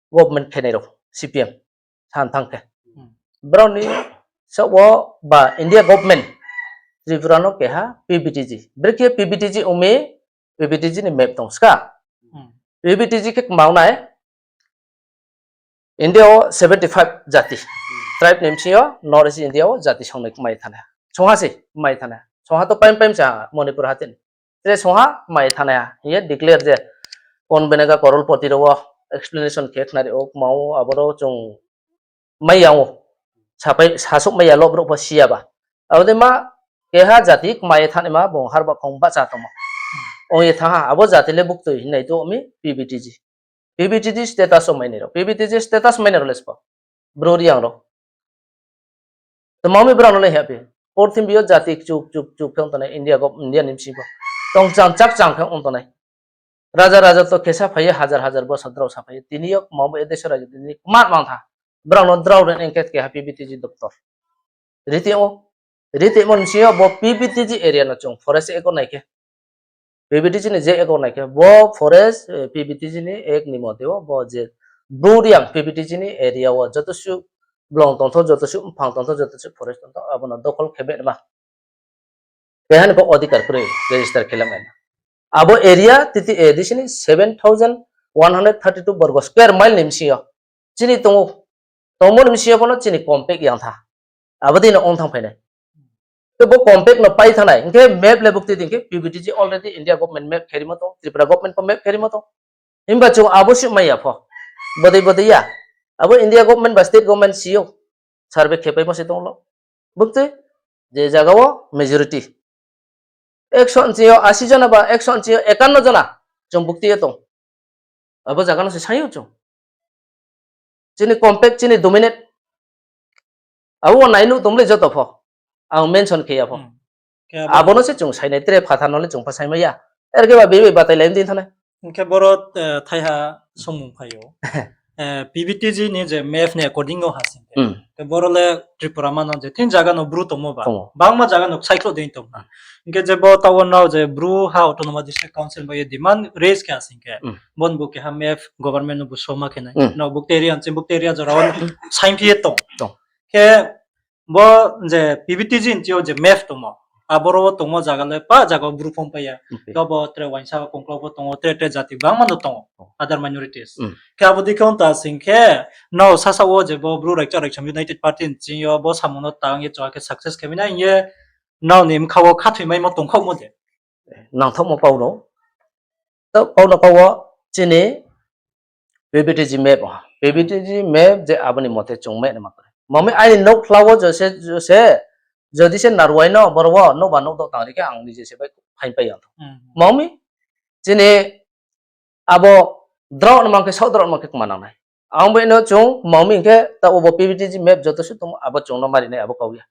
government khenai rao, C P M, san thang khe. Brao ni saoh wo ba India government Tripura no keha P V T G. Brekhe P V T G ong mi, P V T G ni map tong ska. P V T G khe kmang nai India wo seventy five jati. Tribe ni bsing yo North East India wo jati songnai kmai thanai. Songha se kmai thanai. Songha to paim paim sa Manipur ha tini. Tre songha kmai thanai ha hing ye declare je kon benega korolpoti rao wo explanation khe khnari ou kma ou abo rao chung mai ya ou. Sapai, sasouh mai ya lo brouh pho si ya ba. Abo dei ma keha jati kmai ye thanai ma bung harba khong bahcha tongmo. Ong ye thanng ha, abo jati le buktui hingnai to mi P V T G. P V T G status wo mainai rao. P V T G status mainai rao le sbo. Bru Reang rao. Tma mi brao no le haphi. Purthimbi yo jati kchup, kchup, kchup khe ong tongnai India gov-, India ni bsing pho. Tongchang chakchang khe ong tongnai. Raja, raja to khe saphai ye, hajar, hajar bosor drao saphai ye. Tini yo kma bo e desh raja tini kma mang tha. Brao no drao ren engket keha P V T G doptor. Riti o, riti mo ni bsing yo bo P V T G area no chung forest act wo nai khe. P V T G ni je act wo nai khe, bo forest, eh, P V T G ni act ni mote wo, bo je Bru Reang P V T G ni area wo joto suh blong tongthou, joto suh mphang tongthou, joto suh forest tongthou, abo no dokhol khe beh ma. Keha ni pho odhikar kroi register khe lamai na. Abo area titi A D C ni seven thousand one hundred thirty two borgo square mile ni bsing yo. Chini tong ou, tongmo ni bsing yo pho no chini compact yang tha. Abo dei no ong thanng phai nai. Khe bo compact no pai thanng nai, hing khe map le bukti di hing khe P V T G already India government map khe rimo tong, Tripura government pho map khe rimo tong. Himba chung abo suh mai ya pho. Bodei bodei ya. Abo India government ba state government si ou. Survey khe paimo se tong lo. Bukti, je zaga wo majority. Ekso ni bsing yo asi jona ba ekso ni bsing yo ekanno jona chung bukti ye tong. Abo zaga no se saing ou chung. Chini compact, chini dominate. Abo wo nai nuh tong le joto pho. Ang mention khe ya pho. Abo no se chung sainai, tre phathar no le chung pho saimai ya. Er khe ba bini bai batai lai di thanai. Hing khe boro, eh, thaiha songmung phai ou. Eh, P V T G ni je map ni according wo ha sing khe. Khe boro le Tripura mano je tin zaga no Bru tongmo ba. Bangma zaga no ksaikhlou dei tong. Hing khe je bo taoh wo nrao je Bru ha Autonomous District Council bai ye demand raise khe ha sing khe. Bo ni bo keha map government no bo soma khe nai. Nrao bukti area, chini bukti area jora wo saingphi ye tong. Khe bo je P V T G ni yo je map tongmo. Aboro wo tongmo zaga le pa zaga wo Bru phung pai ya. Khe bo tre uaingsa kongkla pho tong ou, tre tre jati bangma no tong ou. Other minorities. Khe abo dei khe ong ta sing khe, nrao sasa wo je bo Bru Raikcha Raikcham United Party ni ching yo bo samung no tang ye chung khe success khe mai nai hing ye, nrao ni bkha wo khathoimaimo tongkhaohmo de. Nangthohmo kau no. To kau no kau wo chini P V T G map ha. P V T G map je abo ni mote chung map ni ma kore. Mami aini nouhkhla wo jose, jose, jodi se narwai no boro wo nouhba nouh doh tang ri khe ang nije se bai phaing pai yang tho. Mami chini abo drao no mang khe, saoh drao no mang khe kma nang nai. Ang bai no chung mami hing khe ta obo P V T G map joto suh tongmo abo chung no mari nai abo kau ya.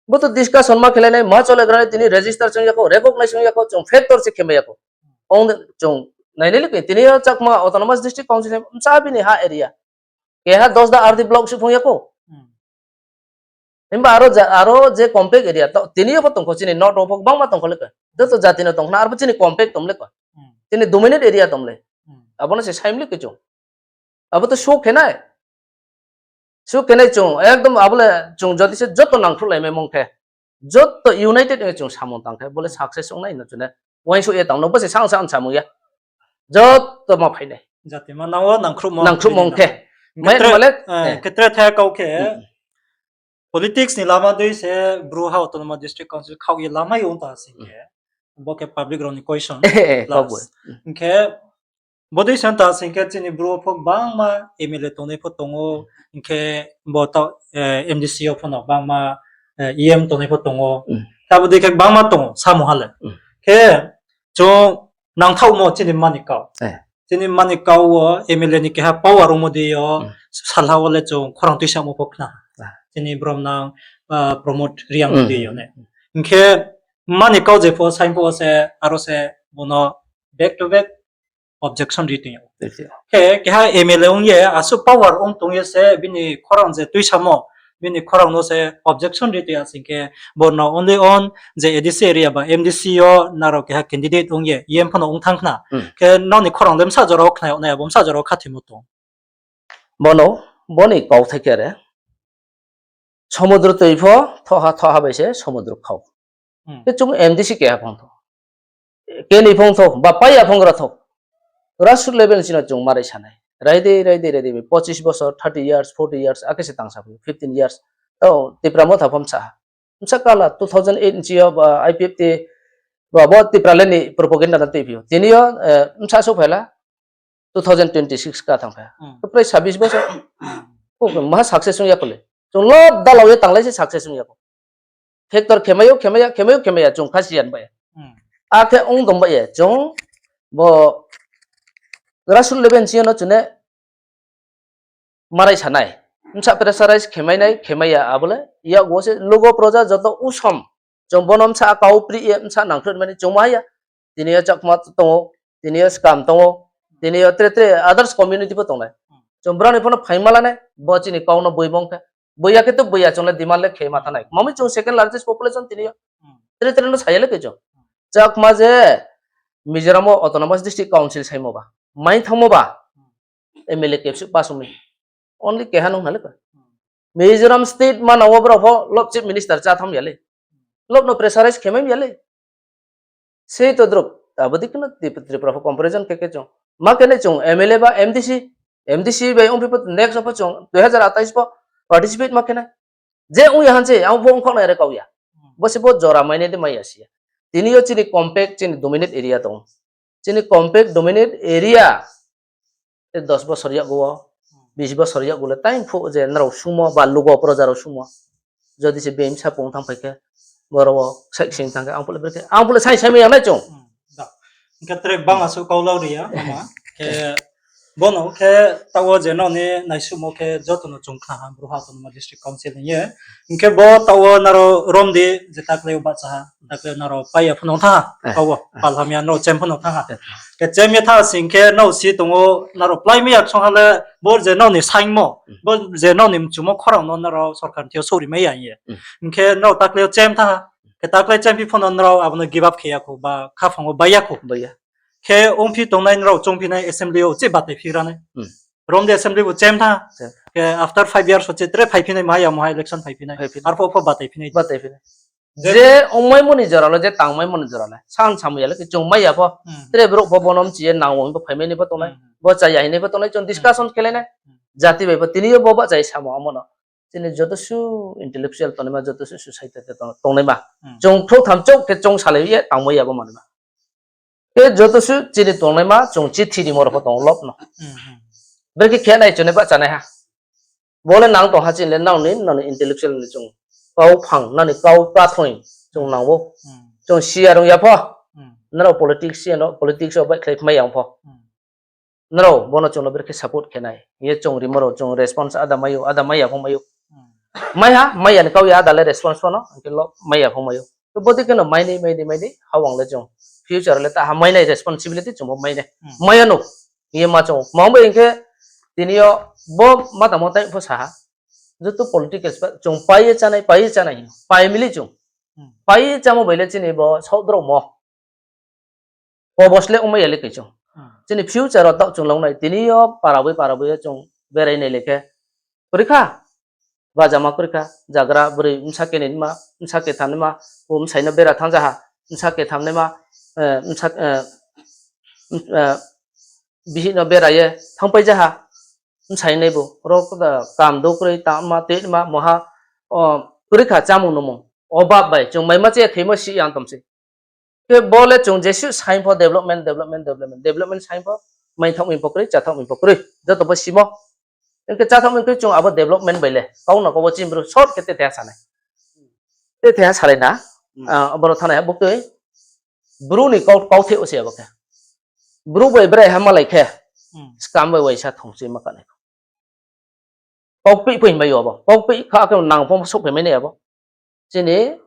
Bo to discussion ma khelai nai, ma chole gra nai, tini register chung ya kho, recognize chung ya kho, chung factor se khe mai ya kho. Ong de chung nai nai le khe, tini yo Chakma Autonomous District Council ni bsa bini ha area. Keha Dosda R D block se phung ya kho. Himba aro ja-, aro je compact area to, tini yo pho tong kho chini north wo pho bangma tong kho le khe. Joto jati no tong khna, aro pho chini compact tong le khe. Chini dominant area tong le. Abo no se saim le khe chung. Abo to show khe nai. Show khe nai chung, ekdom abo le chung jodi se joto nangkhruh lai mai mong khe. Joto united ong ye chung samung tang khe, bo le success ong nai no chung ne. Uaingsouh ye tang no, bo se sang sa samung ya. Joto ma phai nai. Jati ma nang wo nangkhruhmo. Nangkhruhmo ong khe. Mai tre-, ma le, eh, khe tre thai kau khe. Politics ni lama dei se Bru ha Autonomous District Council khaoh ye lamai ong ta sing khe. Bo khe public rao ni question. Plus. Hing khe, bo dei se ta sing khe chini Bru pho bangma M L A tongnai pho tong ou, hing khe bo tao, eh, M D C yo pho no bangma, eh, E M tongnai pho tong ou. Abo dei khe bangma tong ou, samung ha le. Khe chung nangthaohmo chini mani kau. Chini mani kau wo M L A ni keha power ongmo dei yo, salha wo le chung khorang tuisamo pho khna. Chini bromnang, ah, Pramod Reang dei yo ne. Hing khe mani kau je pho saing pho se, aro se bono back to back objection ri tong ou. Khe keha M L A ong ye, asuh power ong tong ye se, bini khorang je tuisamo, bini khorang no se objection ri tong ya sing khe, bo no only on je A D C area ba M D C yo nrao keha candidate ong ye, E M pho no ong thanng khna. Khe nrao ni khorang le bsa jora wo khna yag nai, abo bsa jora wo khathoimo tong. Bono, boni kauthai khe re. Somudro tui pho, thoha, thoha bai se somudro khau. Khe chung M D C keha phongthou. Keni phongthou, ba paiya phongra thou. Grassroot level sino chung marai sanai. Raidei, raidei, raidei, pochis bosor, thirty years, forty years, akhe se tangsa phi, fifteen years. Tao, Tipra Motha pho bsa ha. Bsa kala two thousand eight ni chi yo, ba, I P F T, ba, bo Tipra le ni propaganda no tui phi ou. Tini yo, eh, bsa souhphai la, two thousand twenty-six ka thanngphai ha. To prai sabis bosor. Maha success ong ya kho le. Chung lob dalao ye tanglai se success ong ya kho. Factor khemai ou, khemai ya, khemai ou, khemai ya, chung khasi yan bai ya. Akhe ong tong bai ya, chung bo grassroot level sino chung ne marai sanai. Bsa pressurize khemai nai, khemai ya, abo le, yakgu wo se, lugo proja joto usom. Chung bono bsa kau pri ye, bsa nangkhruh mani chung ma ya. Tini yo Chakma tong ou, tini yo Skam tong ou, tini yo tre tre others community pho tongnai. Chung brao ni pho no phaima la nai, bo chini kau no boi bong khe. Boi ya khe to boi ya chung le demand le khe ma thanng nai. Mami chung second largest population tini yo. Tre tre no saya le khe chung. Chakma je Mizoram wo Autonomous District Council saimo ba. Mai thanngmo ba. M L A kepsu pass ong mi. Only keha nung ha le khe. Mizoram state manang wo brao pho lob chief minister chá tham ya le. Lob no pressurize khemai ya le. Sei to drop, abo dei kheno Trip-, Tripura pho comparison khe khe chung. Ma khe nai chung M L A ba M D C, M D C bai ongphi pho next pho chung dui hazar atais pho participate ma khe nai. Je ong ya han se, ang pho ongkhaoh nai re kau ya. Bo se bo jora mai nai de mai ya si ya. Tini yo chini compact, chini dominate area tong. Chini compact dominate area, e dos bosor yakgu wo, bis bosor yakgu le time phuh je nrao sumo ba lugo proja rao sumo. Jodi se bini bsa pung thanngphai khe, boro wo saihsing thanng khe, ang phuh le brekhe, ang phuh le saihsai mai ya nai chung. Hing khe tre bang asuh kau lau ri ya, mama. Khe bono khe taoh wo je nrao ni naisuhmo khe joto no chung khna ha, Bru ha Autonomous District Council hing ye. Hing khe bo taoh wo nrao rom di je takle wo bahcha ha, takle nrao pai ya pho no thanng ha, taoh wo, pal hamya nrao chem pho no thanng ha. Khe chem ye thanng sing khe nrao si tong ou, nrao plái mai ya ksong ha le, bo je nrao ni saingmo, bo je nrao ni mchumo khorang no nrao sorkar ni thing yo souhri mai ya hing ye. Hing khe nrao takle wo chem thanng ha, khe takle chem phi pho no nrao abo no give up khe ya kho, ba khaphang wo bai ya kho. Khe ongphi tongnai nrao choungphi nai assembly yo uchih batai phi ra nai. Rom di assembly bo chem thanng ha. Khe after five years uchih tre phaiphi nai, ma ya mo ha election phaiphi nai. Arphuh pho batai phi nai. Je ongmaimo ni jora le, je tangmaimo ni jora le, san samung ya le khe chung mai ya pho. Tre brouh pho bo no mchi ye nang wo hing pho phaimai ni pho tongnai. Bo chaya hing ni pho tongnai, chung discussion khe lai nai. Jati bai pho tini yo bo bahcha ye samung amo no. Chini joto su intellectual tongnaima, joto su society tong-, tongnaima. Chung phrouh tham chouh khe chung salai ye tangmai ya bo manma. Khe joto su chini tongnaima, chung chithi rimo rao pho tong ou lob no. Brekhe khe nai chung nai bahcha nai ha. Bo le nang tong ha chini le nang ni, nang ni intellectual ni chung. Kau phang, nang ni kau pathoi, chung nang ou. Chung siya rung ya pho. Nrao politics siya no, politics wo baihkhlai mai ya ong pho. Nrao, bo no chung no brekhe support khe nai. Ye chung rimo rao, chung response ada mai ou, ada mai ya pho mai ou. Mai ha, mai ya ni kau ya ada le response pho no, hing khe lo mai ya pho mai ou. To bo dei khe no mai ni, mai ni, mai ni, hawang le chung. Future le ta ha mai nai responsibility chung bo mai nai. Mai ya no, ye ma chung. Ma bai hing khe, tini yo, bo ma tamo tai pho sa ha. Joto political pa-, chung pai ye chánai, pai ye chánai hing. Pai mili chung. Pai ye chámo bai le chini bo saoh drao mo. Kobos le ongmai ya le khe chung. Chini future wo taoh chung langnai, tini yo para boi, para boi yo chung berai nai le khe. Porikha. Bajama kroi kha, jagra broi bsa keni nima, bsa ketham nima, bo bsai no bera thanng ja ha, bsa ketham nima, eh, bsa, eh, m-, eh, bihih no bera ye thanngpai ja ha, bsai nai bo, ro, kam do kroi, tama, tei ma, moha, o, kroi kha chamung nungmung, obab bai, chung maima che khaimo si yang tom se. Khe bo le chung jesuh saing pho development, development, development, development saing pho, maithaoh mi pho kroi, chathaoh mi pho kroi, joto bo simo. Hing khe chathaoh mi kroi chung abo development bai le, kau no kau bo chini bru short khe te theha sanai. Te theha salai na, Hmm. ah, aboro thanai ha buktui, bru ni kau, kautheh wo se abo khe. Bru bai braiha malai khe, Hmm. skam bai uaisa thongchoi ma kanai. Kaupih pho himai yo abo. Kaupih kha khe nang pho souhphai mai nai abo. Chini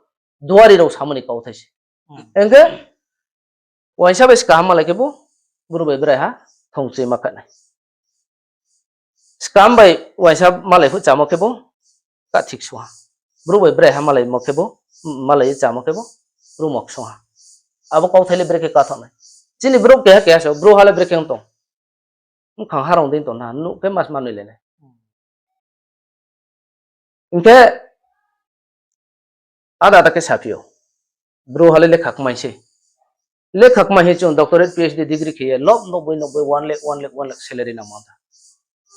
duari rao samo ni kauthai se. Hmm. Hing khe, uaisa bai skam malai khe bo, bru bai braiha, thongchoi ma kha nai. Skam bai uaisa malai phuh chamo khe bo, kathik sung ha. Bru bai braiha malaimo khe bo, malai ye chamo khe bo, bru mok sung ha. Abo kauthai le brekhe kathaoh nai. Chini brouh keha keha se, bru ha le brekhe ong tong. Bkhang harong dei tong na, nuh khe mas manoi le nai. Hing khe, ada ada khe saphi ou. Bru ha le lekha kmai se. Lekha kmai hing chung doctorate, P H D degree khe ye, lob nokboi nokboi, one lakh, one lakh, one lakh salary nangmo ta.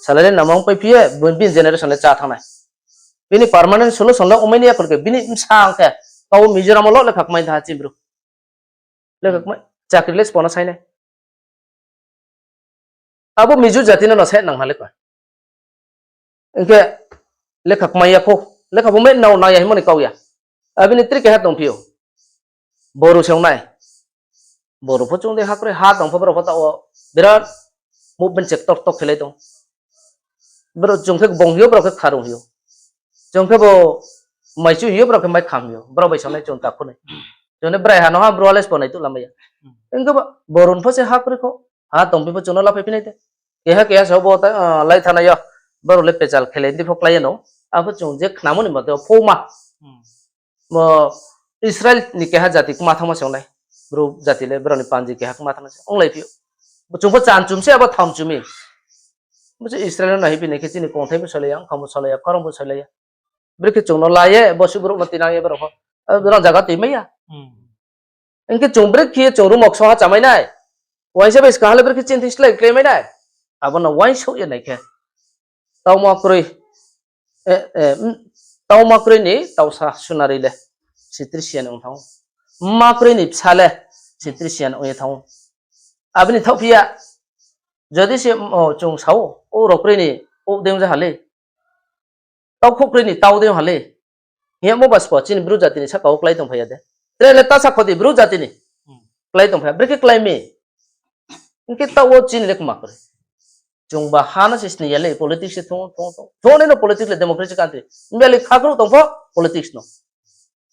Salary nangmo pai phi ye, bo bini generation le chá thanng nai. Bini permanent solution le omai ni ya khe, bini bsa ang khe, kau Mizoram wo lo lekha kmai tha chini bru. Lekha kmai, chakri le sbo no sai nai. Abo Mizo jati no no se nang ha le koi. Hing khe lekha kmai ya pho, lekha bo me nao nang ya hingmo ni kau ya. Abini tre keha tongphi ou. Boru se ong nai. Boru pho chung dei ha kroi, ha tong pho brao pho taoh wo birat movement chektor tok khelai tong. Brao chung khe bong hing ou, brao khe kharung hing ou. Chung khe bo maichu hing ou, brao khe maikham hing ou. Brao bai sanai chung takhu nai. Chung ni braiha no ha, bru ha le sbo nai tuh lamai ya. Hing khe bo, boru pho se ha kroi kho. Ha tongphi pho chung no laphai phi nai de. Keha keha sao bo ta, ah, lai thanai yo. Brao le pechal khelai di pho klái ye no. Abo chung je khnamo ni mote pho ma. Bo Israel ni keha jati kma thanngma se ong nai. Bru jati le brao ni panji keha kma thanngma se ong lai phi ou. Bo chung pho chan chum se abo tham chum mi. Bo se Israel no nai phi nai khe chini kongthai bo solai ya, ongkham bo solai ya, khorang bo solai ya. Brekhe chung no la ye, bo se brouh no tinang ye brao pho. Abo brao jaga tui mai ya. Hing khe chung brekhe chung rumok song ha chamai nai. Uaingsa bai skang ha le brekhe chini thing slái klái mai nai. Abo no uaingsouh ye nai khe. Tauma kroi, eh, eh, mm, tauma kroi ni tausa sunari le sitrisian ong thanng ou. Mma kroi ni bsa le sitrisian ong ye thanng ou. Abini thaohphi ya, jodi se, o, chung sa ou, o rao kroi ni, o dei ong ja ha le. Tau khouh kroi ni tau dei ong ha le. Hing yamo ba sbo chini bru jati ni saka wo klái tongphai ya de. Tre le ta sa kho di bru jati ni. Klái tongphai ya, brekhe klái mi. Hing khe taoh wo chini le kma kroi. Chung ba ha no se sni ya le, politics se thung, thung, thung. Thung nai no politics le democracy country. Himba le kha krouh tong pho politics no.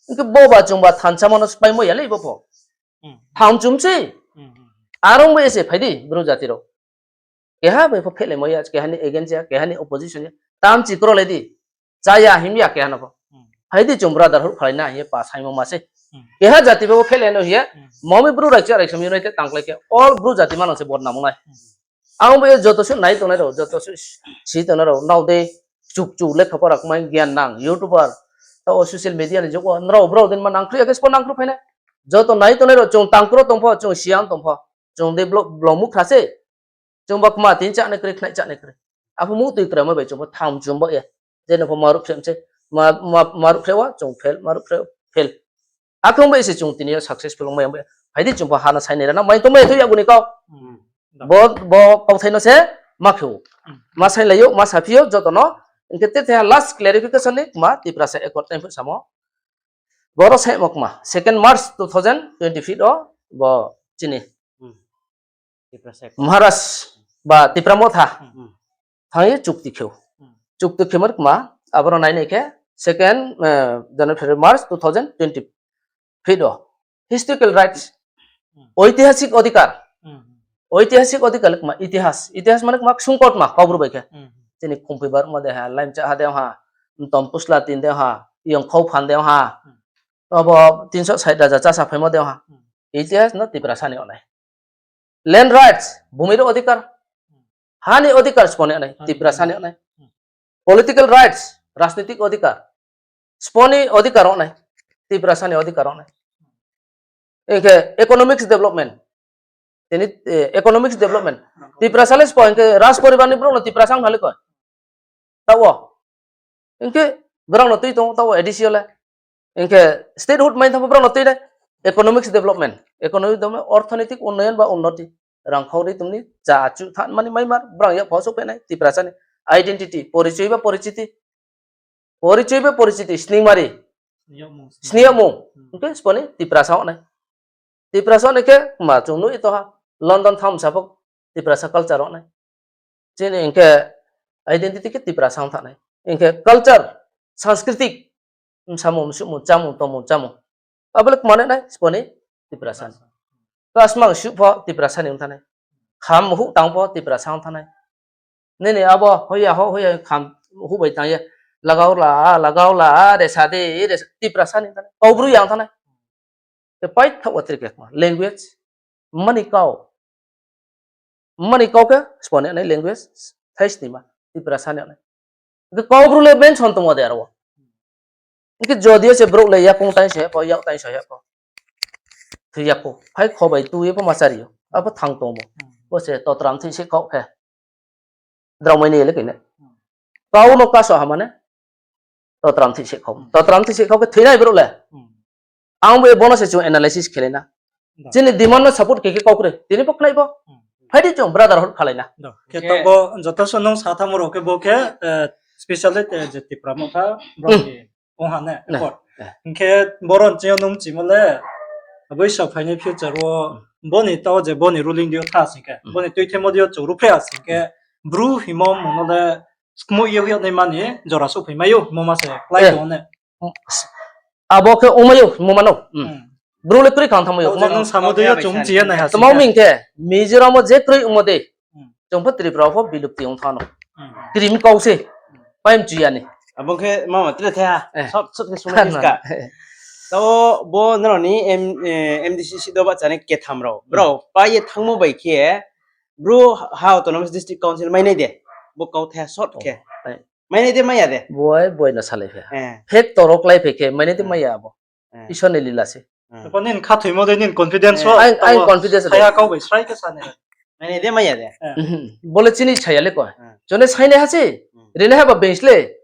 Hing khe bo ba chung ba thansa ma no spáimo ya le bo pho. Tham chum se. Are ong bai se phai di bru jati rao. Keha bai pho phehlaimo ya, keha ni against ya, keha ni opposition ya. Tamchi krolai di. Chá ya him ya keha no pho. Phai di chung brotherhood phalai na hing ye pa saimo ma se. Keha jati bai pho phehlai no hing ye. Mami bru raikcha raiksa united tangklái khe all bru jati manang se bodnam ong nai. Ang bo ye joto suh nai tongnai rao, joto suh si tongnai rao, nrao dei chukchu lekha pora kmai gian nang, YouTuber, taoh wo social media ni jug wo, nrao brao dei ma nangkhruh ya khe sbo nangkhruh phai nai. Joto nai tongnai rao, chung tangkro tong pho, chung siyan tong pho, chung dei blo-, blong mukhra se. Chung ba kma tin chánai kroi, khnai chánai kroi. Apho muhtoi kroi ma bai chung pho tham chum ba ye. Je no pho maruh phreh se, ma, ma, maruh phreh wa, chung fail, maruh phreh, fail. Akhe ong bai se chung tini yo successful ong mai ya bai. Phai di chung pho ha no sainai ra na, mai tong mai ya thu yakgu ni kau. Bo, bo kauthai no se ma khe ou. Ma sainlai ou, ma saphi ou, joto no. Hing khe te te ha last clarification ni kma, Tiprasa Accord time phuh samo. Boro saimo kma, second March two thousand twenty-five wo, bo chini Maharaj ba Tipra Motha thanng ye chukti khe ou. Chukti khe mar kma, aboro nai nai khe second, eh, January, February, March two thousand twenty-five wo. Historical rights, oitihasik odhikar. Oitihasik odhikar le kma itihas. Itihas mane kma ksung kautma, Kaubru bai khe. Chini Khumpui Barma de ha, Laimcha ha de ha, Mtom Pusla tin de ha, Yong Khau Phan de ha. Abo tinso sait raja chasa phaimo de ha. Itihas no Tiprasa ni ongnai. Land rights, bhumi ro odhikar. Ha ni odhikar sbo ni ongnai, Tiprasa ni ongnai. Political rights, rajnitik odhikar. Spo ni odhikar ong nai. Tiprasa ni odhikar ong nai. Hing khe economics development. Tini, eh, economics development. Tiprasa le spo hing khe Raj poribar ni brouh no Tiprasa ong ha le koi. Taoh wo. Hing khe brao no tui tong, taoh wo A D C yo le. Hing khe statehood mai thanng pho brao no tui nai. Economics development. Economic development, orthonitik unnoyon ba unnoti. Rang khau ri tong ni, cha chu thanng mani mai mar, brao yak phao souhphai nai, Tiprasa ni. Identity, porichoi ba porichiti. Porichoi ba porichiti, sningmari. Sniya mung. Hing khe spo ni Tiprasa ong nai. Tiprasa ni khe ma chung nuh ye tong ha. London thanng sa pho Tiprasa culture ong nai. Chini hing khe identity khe Tiprasa ong thanng nai. Hing khe culture, sanskritik, bsamung, msuhmung, chámung, tongmung, chámung. Abo le kma nai nai, spo ni Tiprasa ni. Kasmang suh pho Tiprasa ni ong thanng nai. Kham huh tang pho Tiprasa ong thanng nai. Nini abo hoiya ho, hoiya kham huh bai tang ye. Lagao la, lagao la, resa di, resa, Tiprasa ni ong thanng nai. Kaubru ya ong thanng nai. Khe paithaoh wo tre khe kma, language, mani kau. Mani kau khe spo ni nai language, thai snima, Tiprasa ni nai. Hing khe Kaubru le mention tongmo de aro wo. Hing khe jodi yo se brouh le yakoung tai se pho, yak tai se pho. Thoi ya pho, phai kho bai tui ye pho ma chari yo. Abo thanng tongmo. Bo se totram thoi se kau khe. Drao mai ni le khe ne. Kau no kaso ha mane. Totram thoi se kau. Totram thoi se kau khe thoi nai brouh le. Ang bo bono se chung analysis khe lai na. Chini demand no support khe khe kau kroi. Tini pho khnai pho. Phai di chung brotherhood khalai na. Khe to bo joto se nung sa thanngmo rao khe bo khe, eh, specially, eh, je Tipra Motha, brouh ni ong ha ne, accord. Hing khe boro ni ching yo nung chimo le, abo sa phainai future wo, bo ni tao je bo ni ruling di yo tha sing khe, bo ni tuithaimo di yo chung ruhphreh ha sing khe, Bru himo mung no le skmoih ye hoih yag nai mani jora souhphai mai ou, mo ma se klái tong ne. Abo khe ongmai ou, mo ma no. Bru le kroi khang thanngmai ou. Nung samo de yo chung chi ya nai ha sing khe. Tma ong mi hing khe, Mizoram wo je kroi ongmo de. Chung pho Tripura wo pho bilupti ong thanng no. Krim kau se. Pai mchu ya ni. Abo khe mama tre the ha. Short, short khe sung nai ska. Tao bo nrao ni M-, eh, M D C seat do bahcha nai ketham rao. Brao pai ye thanngmo bai khe, Bru ha Autonomous District Council mai nai de. Bo kau the short khe. Mai nai de mai ya de. Boi, boi no salai phi. Factor wo klái phi khe, mai nai de mai ya abo. Isor ni lila se. Bo nini khathoimo de nini confidence wo, ang confidence de. Saya kau bai srai khe sa nai. Mai nai de mai ya de. Bo le chini saya le ko. Chung le sai nai ha se. Ri nai ha ba being le.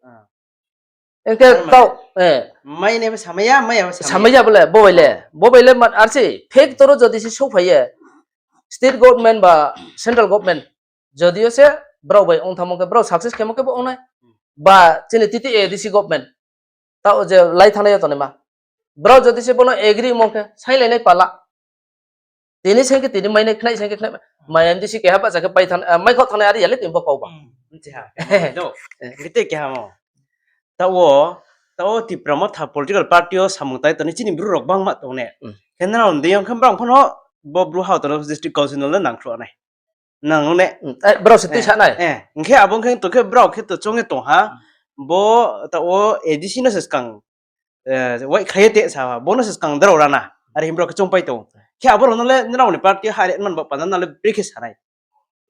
Hing khe tao, mai nai bo samai ya, mai ya bo samai ya bo le, bo bai le. Bo bai le ma-, ar se factor wo jodi se souhphai ye, state government ba central government, jodi yo se brao bai ong thanngmo khe, brao success khemo khe bo ong nai. Ba chini T T A A D C government, tao je lai thanngnai yo tongnaima. Brao jodi se bono agree ongmo khe, sainglai nai pala. Tini saing khe tini mai nai, khnai saing khe khnai. Mai M D C keha bahcha khe pai thanng, ah, mai khaoh thanngnai are ya le tini bo kau ba. Btei keha mo. Tao, tao Tipra Motha political party wo samung tai tong ni chini Bru rao gbangma tong ne. Khe nrao ni deing yo khe brao pho no bo Bru ha Autonomous District Council no le nangkhruh nai. Nang ne. Brao se tuisa nai. Hing khe abo khe to khe brao khe to choung ye tong ha. Bo tao A D C no se skang, eh, waikhlai ye te sa ha. Bo no se skang drao rana. Are hing brao khe choungpai tong. Khe abo rao no le nrao ni party ha re man ba panda no le brekhe sa nai.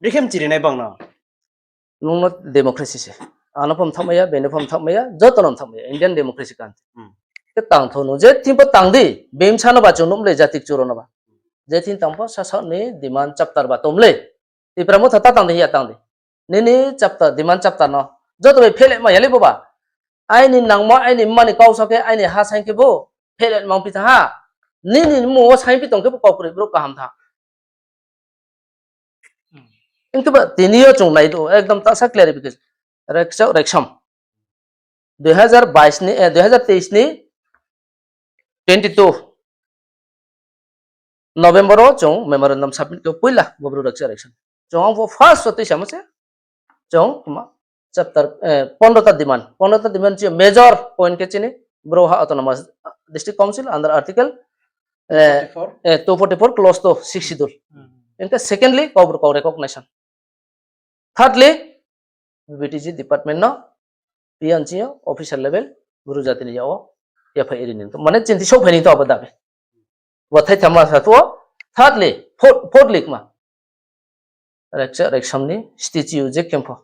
Brekhe mchiri nai bang no. Nung no democracy se. Ang no pho mthaohmai ya, being no pho mthaohmai ya, joto no mthaohmai ya. Indian democracy country. Khe tang thou nung je thing pho tang di, being bsa no ba chung nuh mlei jati kchuro no ba. Je thing tang pho sasaoh ni demand chapter ba tong mlei. Tipra Motha ta tang di, hing ya tang di. Nini chapter, demand chapter no. Joto bai phehle mai ya le bo ba. Aini nangmo, aini mma ni kau sa khe, aini ha saing khe bo. Phehle mang phi tha ha. Nini mmung wo saing phi tong khe bo kau kroi brouh kaham tha. Hing khe ba tini yo chung nai do, ekdom tasa clarification. Reksa, reksam. Dui hazar bais ni, eh, dui hazar teis ni twenty two November wo chung memorandum submit khe poila bo Bru reksa, reksam. Chung ang bo first wo tuisamo se. Chung kma chapter, eh, pondro ta demand. Pondro ta demand chi major point khe chini Bru ha Autonomous District Council under article, eh, two forty four, eh, two forty four clause two, sixth schedule. Hing khe secondly, Kaubru kau recognition. Thirdly, B T G department no P N G yo official level Bru jati ni yag wo yaphai ri ni. Mane chinthi souhphai ni to abo dabi. Bo thaitham ma sa thu wo, thirdly, fourth, fourthly kma. Reksa, reksam ni statue je khe pho.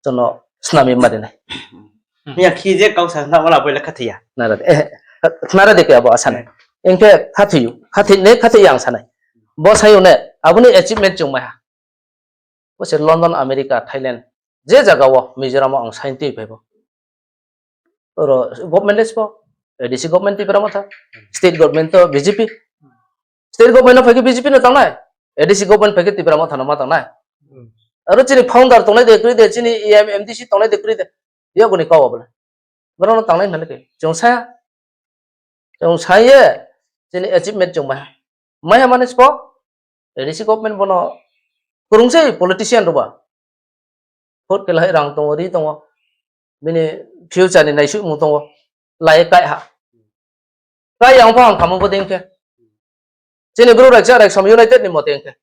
Chung no Snami mari nai. Miya khi je kau sa na wala boila khathoi ya. Nara de, eh, nara de ke abo asa nai. Hing khe khathoi ou, khathoi ne, khathoi yang sa nai. Bo sa ou ne, abo ni achievement chung mai ha. Bo se London, America, Thailand, je zaga wo Mizoram wo ang sainti phai bo. Oro government le sbo, A D C government Tipra Motha, state government to B J P. State government no phai khe B J P no tangnai, A D C government phai khe Tipra Motha no ma tangnai. Aro chini founder tongnai de kroi de, chini E M, M D C tongnai de kroi de. Yago ni kau abo le. Boro no tangnai hna le ke. Chung sa, chung sa ye, chini achievement chung mai ha. Mai ha mani sbo, A D C government bo no krung sei politician rao ba. Vote khe lahai rang tong ou, ri tong ou. Bini future ni naisuhmung tong ou. Lai ye kai ha. Kai yang pho ang khamo bo dei khe. Chini bru Raikcha Raiksom united ni mote khe.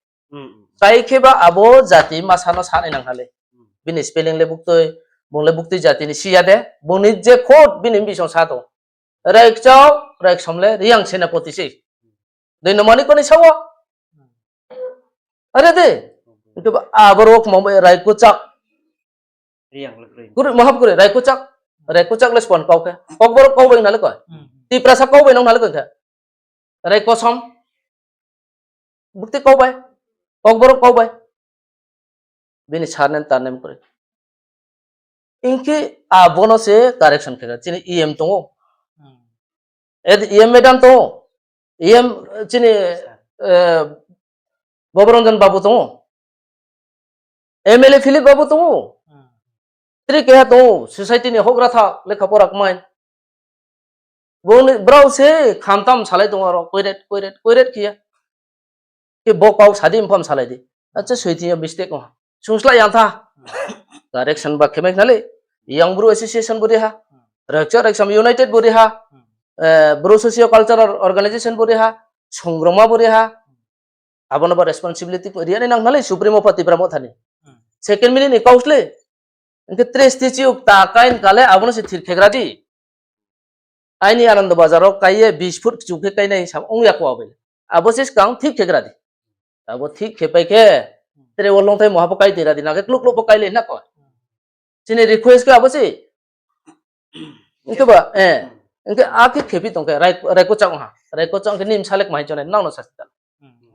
Kai khe ba abo jati masa no sa nai nang ha le. Bini spelling le buktui, bung le buktui jati ni si ya de. Bung ni je khot bini bisong sa tong. Raikcha, Raiksom le Reang Senapoti se. Dei no mani koni sa wo. Are de. Hing khe ba abo rao kma bai Raikuchak. Kuri, mahap kuri, Raikuchak. Raikuchak le sbo ni kau khe. Kokborok kau bai na le koi. Tiprasa kau bai nang na le koi khe. Raikosom. Bukti kau bai. Kokborok kau bai. Bini surname tarnem kuri. Hing khe abo no se correction khe chini E M tong ou. E M madam tong ou. E M chini, eh, Bobronjon babu tong ou. M L A Philip babu tong ou. Tre keha tong ou, society ni houhgra tha lekha pora kmai. Bung ni brao se khamtam salai tong aro, koiret, koiret, koiret khe ya. Khe bo kau sa di, mpham salai di. Acha, soi thing yo mistake ong. Sungslai yang tha. Correction ba khe mai khna le. Yang Bru Association bo ri ha. Raikcha Raiksom United bo ri ha. Eh, Bru Socio Cultural Organization bo ri ha. Songrongma bo ri ha. Abo no ba responsibility ri ya ni nang khna le Supremo pho Tipra Motha ni. Second minute ni kau sle. Hing khe tre statue ta kain kale abo no se thir khegra di. Aini Anando Bazar wo kai ye bis foot kchu khe kainai sa ong ya kho abo. Abo se skang thik khegra di. Abo thik khe pai khe, tre wo longthai mo ha pho kai tira di, na khe kluk kluk pho kai le na koi. Chini request khe abo se. Hing khe ba, eh, hing khe a khe khephi tong khe, Raikochak ha. Raikochak khe nim salek mai chonai, nang no sa sita.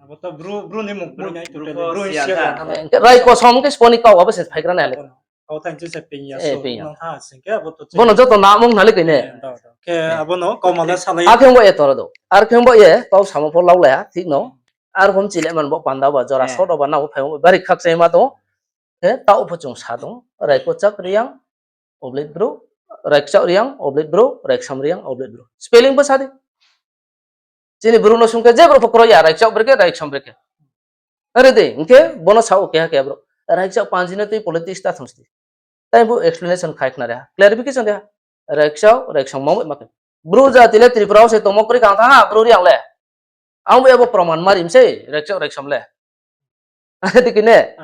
Abo to bru, bru ni mung, bru ni, bru ni siya. Raikosom khe sbo ni kau abo se phaigra nai le. Kau thain se ping ya. Bono joto namung khna le koi ne. Khe abo no kau mala salai. Akhe bo ye toro do. Ar khe bo ye kau samo pho laulai ha, thik no. Ar hom chile man bo panda ba jora sot ba nabo phai bari khakchangma tong. Khe taoh pho chung sa tong. Raikochak Reang, oblate Bru, Raikchak Reang, oblate Bru, Raiksom Reang, oblate Bru. Spelling pho sa di. Chini Bru no sung khe je brouh pho kroi ya, Raikchak bre khe, Raiksom bre khe. Are de, hing khe bono sa ou keha keha brouh. Raikchak panji no tui politics ta thong sdi. Tai bo explanation khai khna ri ha, clarification ri ha. Raikchak, Raiksom mangbai ma khe. Bru jati le Tripura wo se tongmo kroi kang tha ha, Bru Reang le. Ang bo abo proman ma rim sei, Raikchak, Raiksom le. Are de kine.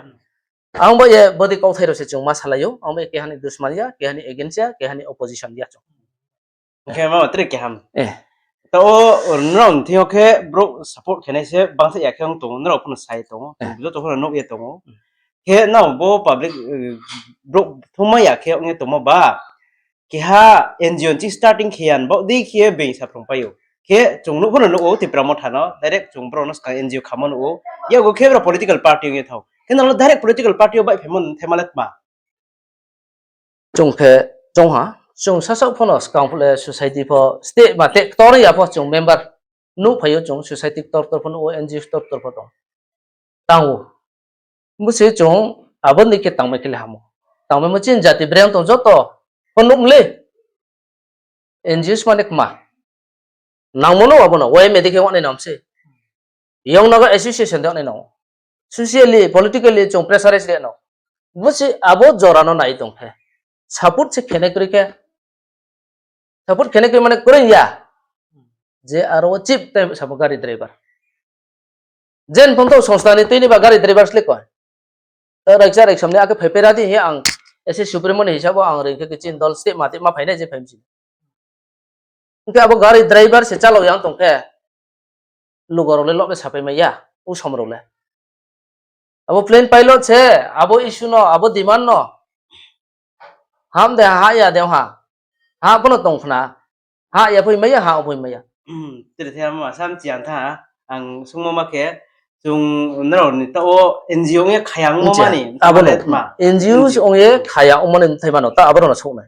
Ang bo ye body kauthai rao se chung ma salai ou, ang bo ye keha ni dusman ya, keha ni against ya, keha ni opposition ya chung. Khe ma tre keham. Eh. Tao nrao thing yo khe brouh support khe nai se bangsa ya khe ong tong ou, nrao pho no sai tong ou, joto pho no nuh ye tong ou. Khe nrao bo public, eh, brouh thuma ya khe ong ye tongmo ba. Keha N G O ni starting khe yan bo dei khe ye being saphrung pai ou. Khe chung nuh pho no nuh ou Tipra Motha no, direct chung brao no skang N G O khamo nuh ou. Yago khe brao political party ong ye thao. Khe nrao direct political party yo baihphaimo thema le tma. Chung khe choung ha, chung sasaoh pho no skang phuh le society pho, state ma te ktor ya pho chung member nuhphai ou chung society ktor ktor pho nuh ou, N G O ktor ktor pho tong. Tang ou. Bo se chung abo ni khe tangmai khe le ham ou. Tangmaimo chini jati breng tong joto pho nuh mle. N G O mane kma. Nangmo no abo no, Y M A de khe wanai nang se. Young Naga Association de wanai nang. Socially, politically chung pressurize de no. Bo se abo jora no nai tong khe. Support se khenai kroi khe. Support khenai kroi mane kroi ya. Je aro chief te sabo gari driver. Jen phone tho songstha ni tui ni ba gari driver sle koi. Raikcha Raiksom ni akhe phaipai ra di hing ye ang S S Supremo ni hisab wo ang ring khe kichin dol step ma tip ma phainai je phaimsi. Hing khe abo gari driver se chalao yang tong khe, lugo rao le lob le sapai mai ya, usom rao le. Abo plane pilot se, abo issue no, abo demand no, Ham de ha ya de ha. Ha pho no tong khna. Ha ya pho mai ya, ha pho mai ya. Hmm, tre the ma sam chiang tha. Ang sungmo ma khe, chung nrao ni ta o N G O ong ye khaya ongmo mani, abo no ma. N G O ong ye khaya ongmo ni bthai ma no, ta abo no souh nai.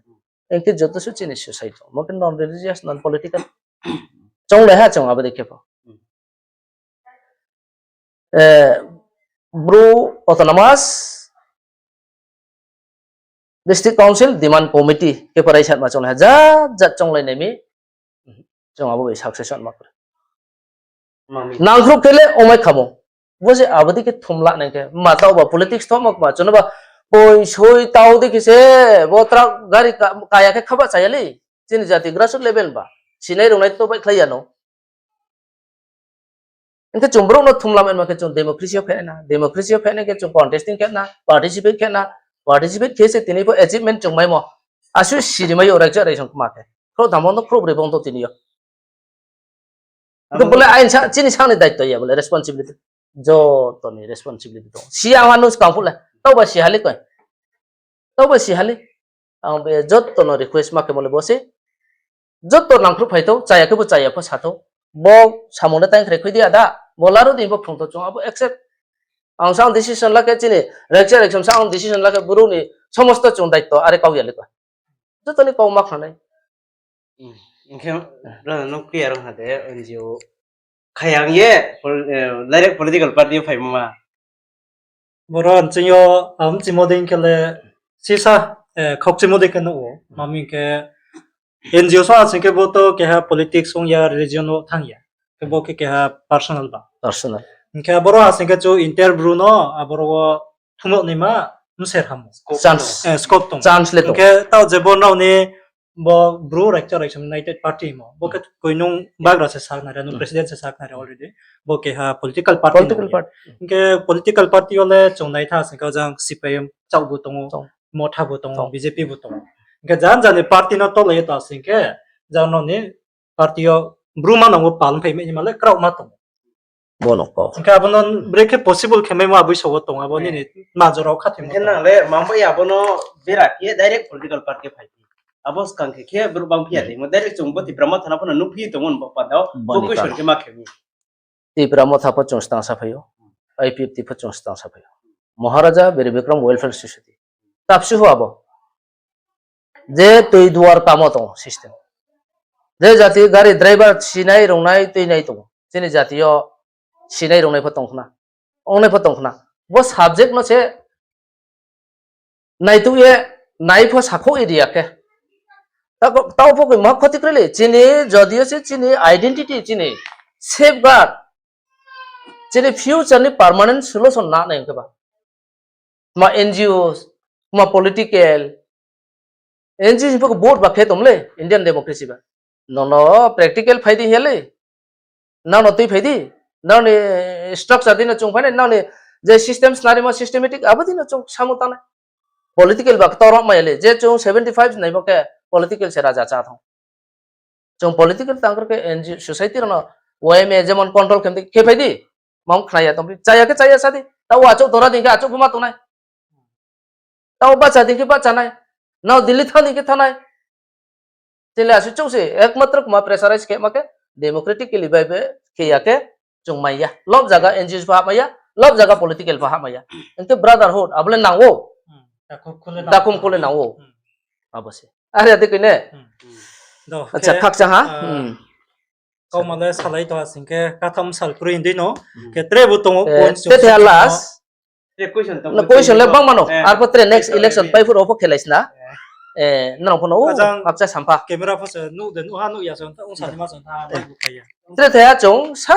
Engkhe joto se chini society, mo khe non religious, non political. Chonglai ha chung abo dei khe pho. Eh, Bru Autonomous District Council Demand Committee khe pho raisa ma chonglai ha, jat jat chonglai nai mi, chung abo bai success ma kre. Nangkhruh khe le ongmai khamo. Bo se abo dei khe thumla nai khe, ma taoh ba politics thoma kma, chunaba poi soi tao dei khe se, bo truck gari ka-, kaya khe khaba chaya le, chini jati grassroot level ba, sinai rungnai to baihkhlai ya no. Hing khe chung brouh no thumla mai ma khe chung democracy yo phai na, democracy yo phai na khe chung contesting khe na, participate khe na, participate khe se tini pho achievement chung maimo. Asuh siri mai yo raikcha raisong kma khe. Khrouh tham bong to, khrouh broi bong to tini yo. Hing khe bole ain sa, chini sa ni daityo ya bole responsibility. Joto ni responsibility tong. Si ya ha nung skang phuh le. Tao ba si ha le koi. Tao ba si ha le. Ang be joto no request ma khe bole bo se. Joto nangkhruh phai thou, chaya khe bo chaya pho sa thou. Bo samung le tang khe khui di ada. Bo laro di bo phrung thou chung abo accept. Ang sa ang decision la khe chini, raikcha raisom sa ang decision la khe brouh ni somosto chung daityo are kau ya le koi. Joto ni kau ma khna nai. Hing khe, brother, nung clear ong ha de, N G O khayang ye, pol-, eh, direct political party yo phaimo ma. Boro nching yo, ang chimo dei khe le, sisa, eh, khokchimo dei khe nuh ou, ma hing khe, N G O song ha sing khe bo to keha politics ong ya, religion wo thanng ya. Khe bo khe keha personal ba. Personal. Hing khe boro ha sing khe chu inter Bru no, aboro wo thumlao naima mser hamo. Chance. Eh, scope tong. Chance le tong. Hing khe taoh je bo nrao ni bo Bru Raikcha Raisom United Party mo. Bo khe koi nung bagra se sakhnari, nung president se sakhnari already. Bo keha political party. Political party. Hing khe political party yo le chung nai tha sing khe jang C P I M chaoh bo tong ou, Motha bo tong ou, B J P bo tong ou. Hing khe jang jang ni party no tolai ye ta sing khe, jang nrao ni party yo Bru manang wo pal phai mai ni ma le kraoh ma tong ou. Bo no kau. Hing khe abo no brekhe possible khe maimo aboi sa wo tong, abo nini major rao khathimo. Hing khe nang le mang bai abo no bera khe direct political party phai phi. Abo skang khe khe brouh bang phi ya dei mo direct chung bo Tipra Motha no pho no nuh phi tongmo bo panda wo. Bo question khe ma khe mi. Tipra Motha pho chung stang sa phai ou. I P F T pho chung stang sa phai ou. Maharaja Bir Bikram Welfare Society. Tapsu hu abo. Je tui duar kamo tong system. Je jati gari driver sinai rungnai tuinai tong. Chini jati yo sinai rungnai pho tong khna. Ongnai pho tong khna. Bo subject no se naituh ye nai pho sakhouh ye ri ya khe. Tao pho koi ma khoti kroi le. Chini jodi yo se chini identity chini safeguard. Chini future ni permanent solution na nai hing khe ba. Kma N G O, kma political. N G O ni pho vote ba khe tong le, Indian democracy ba. Nono practical phai di hing ya le. Nang no tui phai di. Nang ni structure di no chung phai nai, nang ni je system snarimo systematic, abo di no chung samung tang nai. Political ba ktor mai ya le. Je chung seventy five naimo khe political se raja chá thang. Chung political tang khe N G O society rao no Y M A jemon control khe di, khe phai di. Mang khna ya tong phi. Chaya khe chaya sa di. Tao achouh tora di khe achouh pho ma tong nai. Tao bahcha di khe bahcha nai. Nrao Delhi thanng di khe thanng nai. Chini asuh chouh se, ekmatro kma pressurize khe ma khe, democratically bai be khe ya khe, chung mai ya. Lob zaga N G O pho hahmai ya, lob zaga political pho hahmai ya. Hing khe brotherhood, abo le nang ou. Takhum khule nang ou. Abo se. Are ade koi ne? Acha, khakchang ha. Kauma le salai tong ha sing khe, katham sal kroi hing di no. Khe tre bo tong ou, points te te last. Question le bangma no. Arpho tre next election pai phuru pho khelai sna. Nrao pho no, khakcha sampha. Camera pho se nuh de, nuh ha nuh ya se, ong sa ni ma se, ha, nai bu phai ya. Tre thaiha chung sa.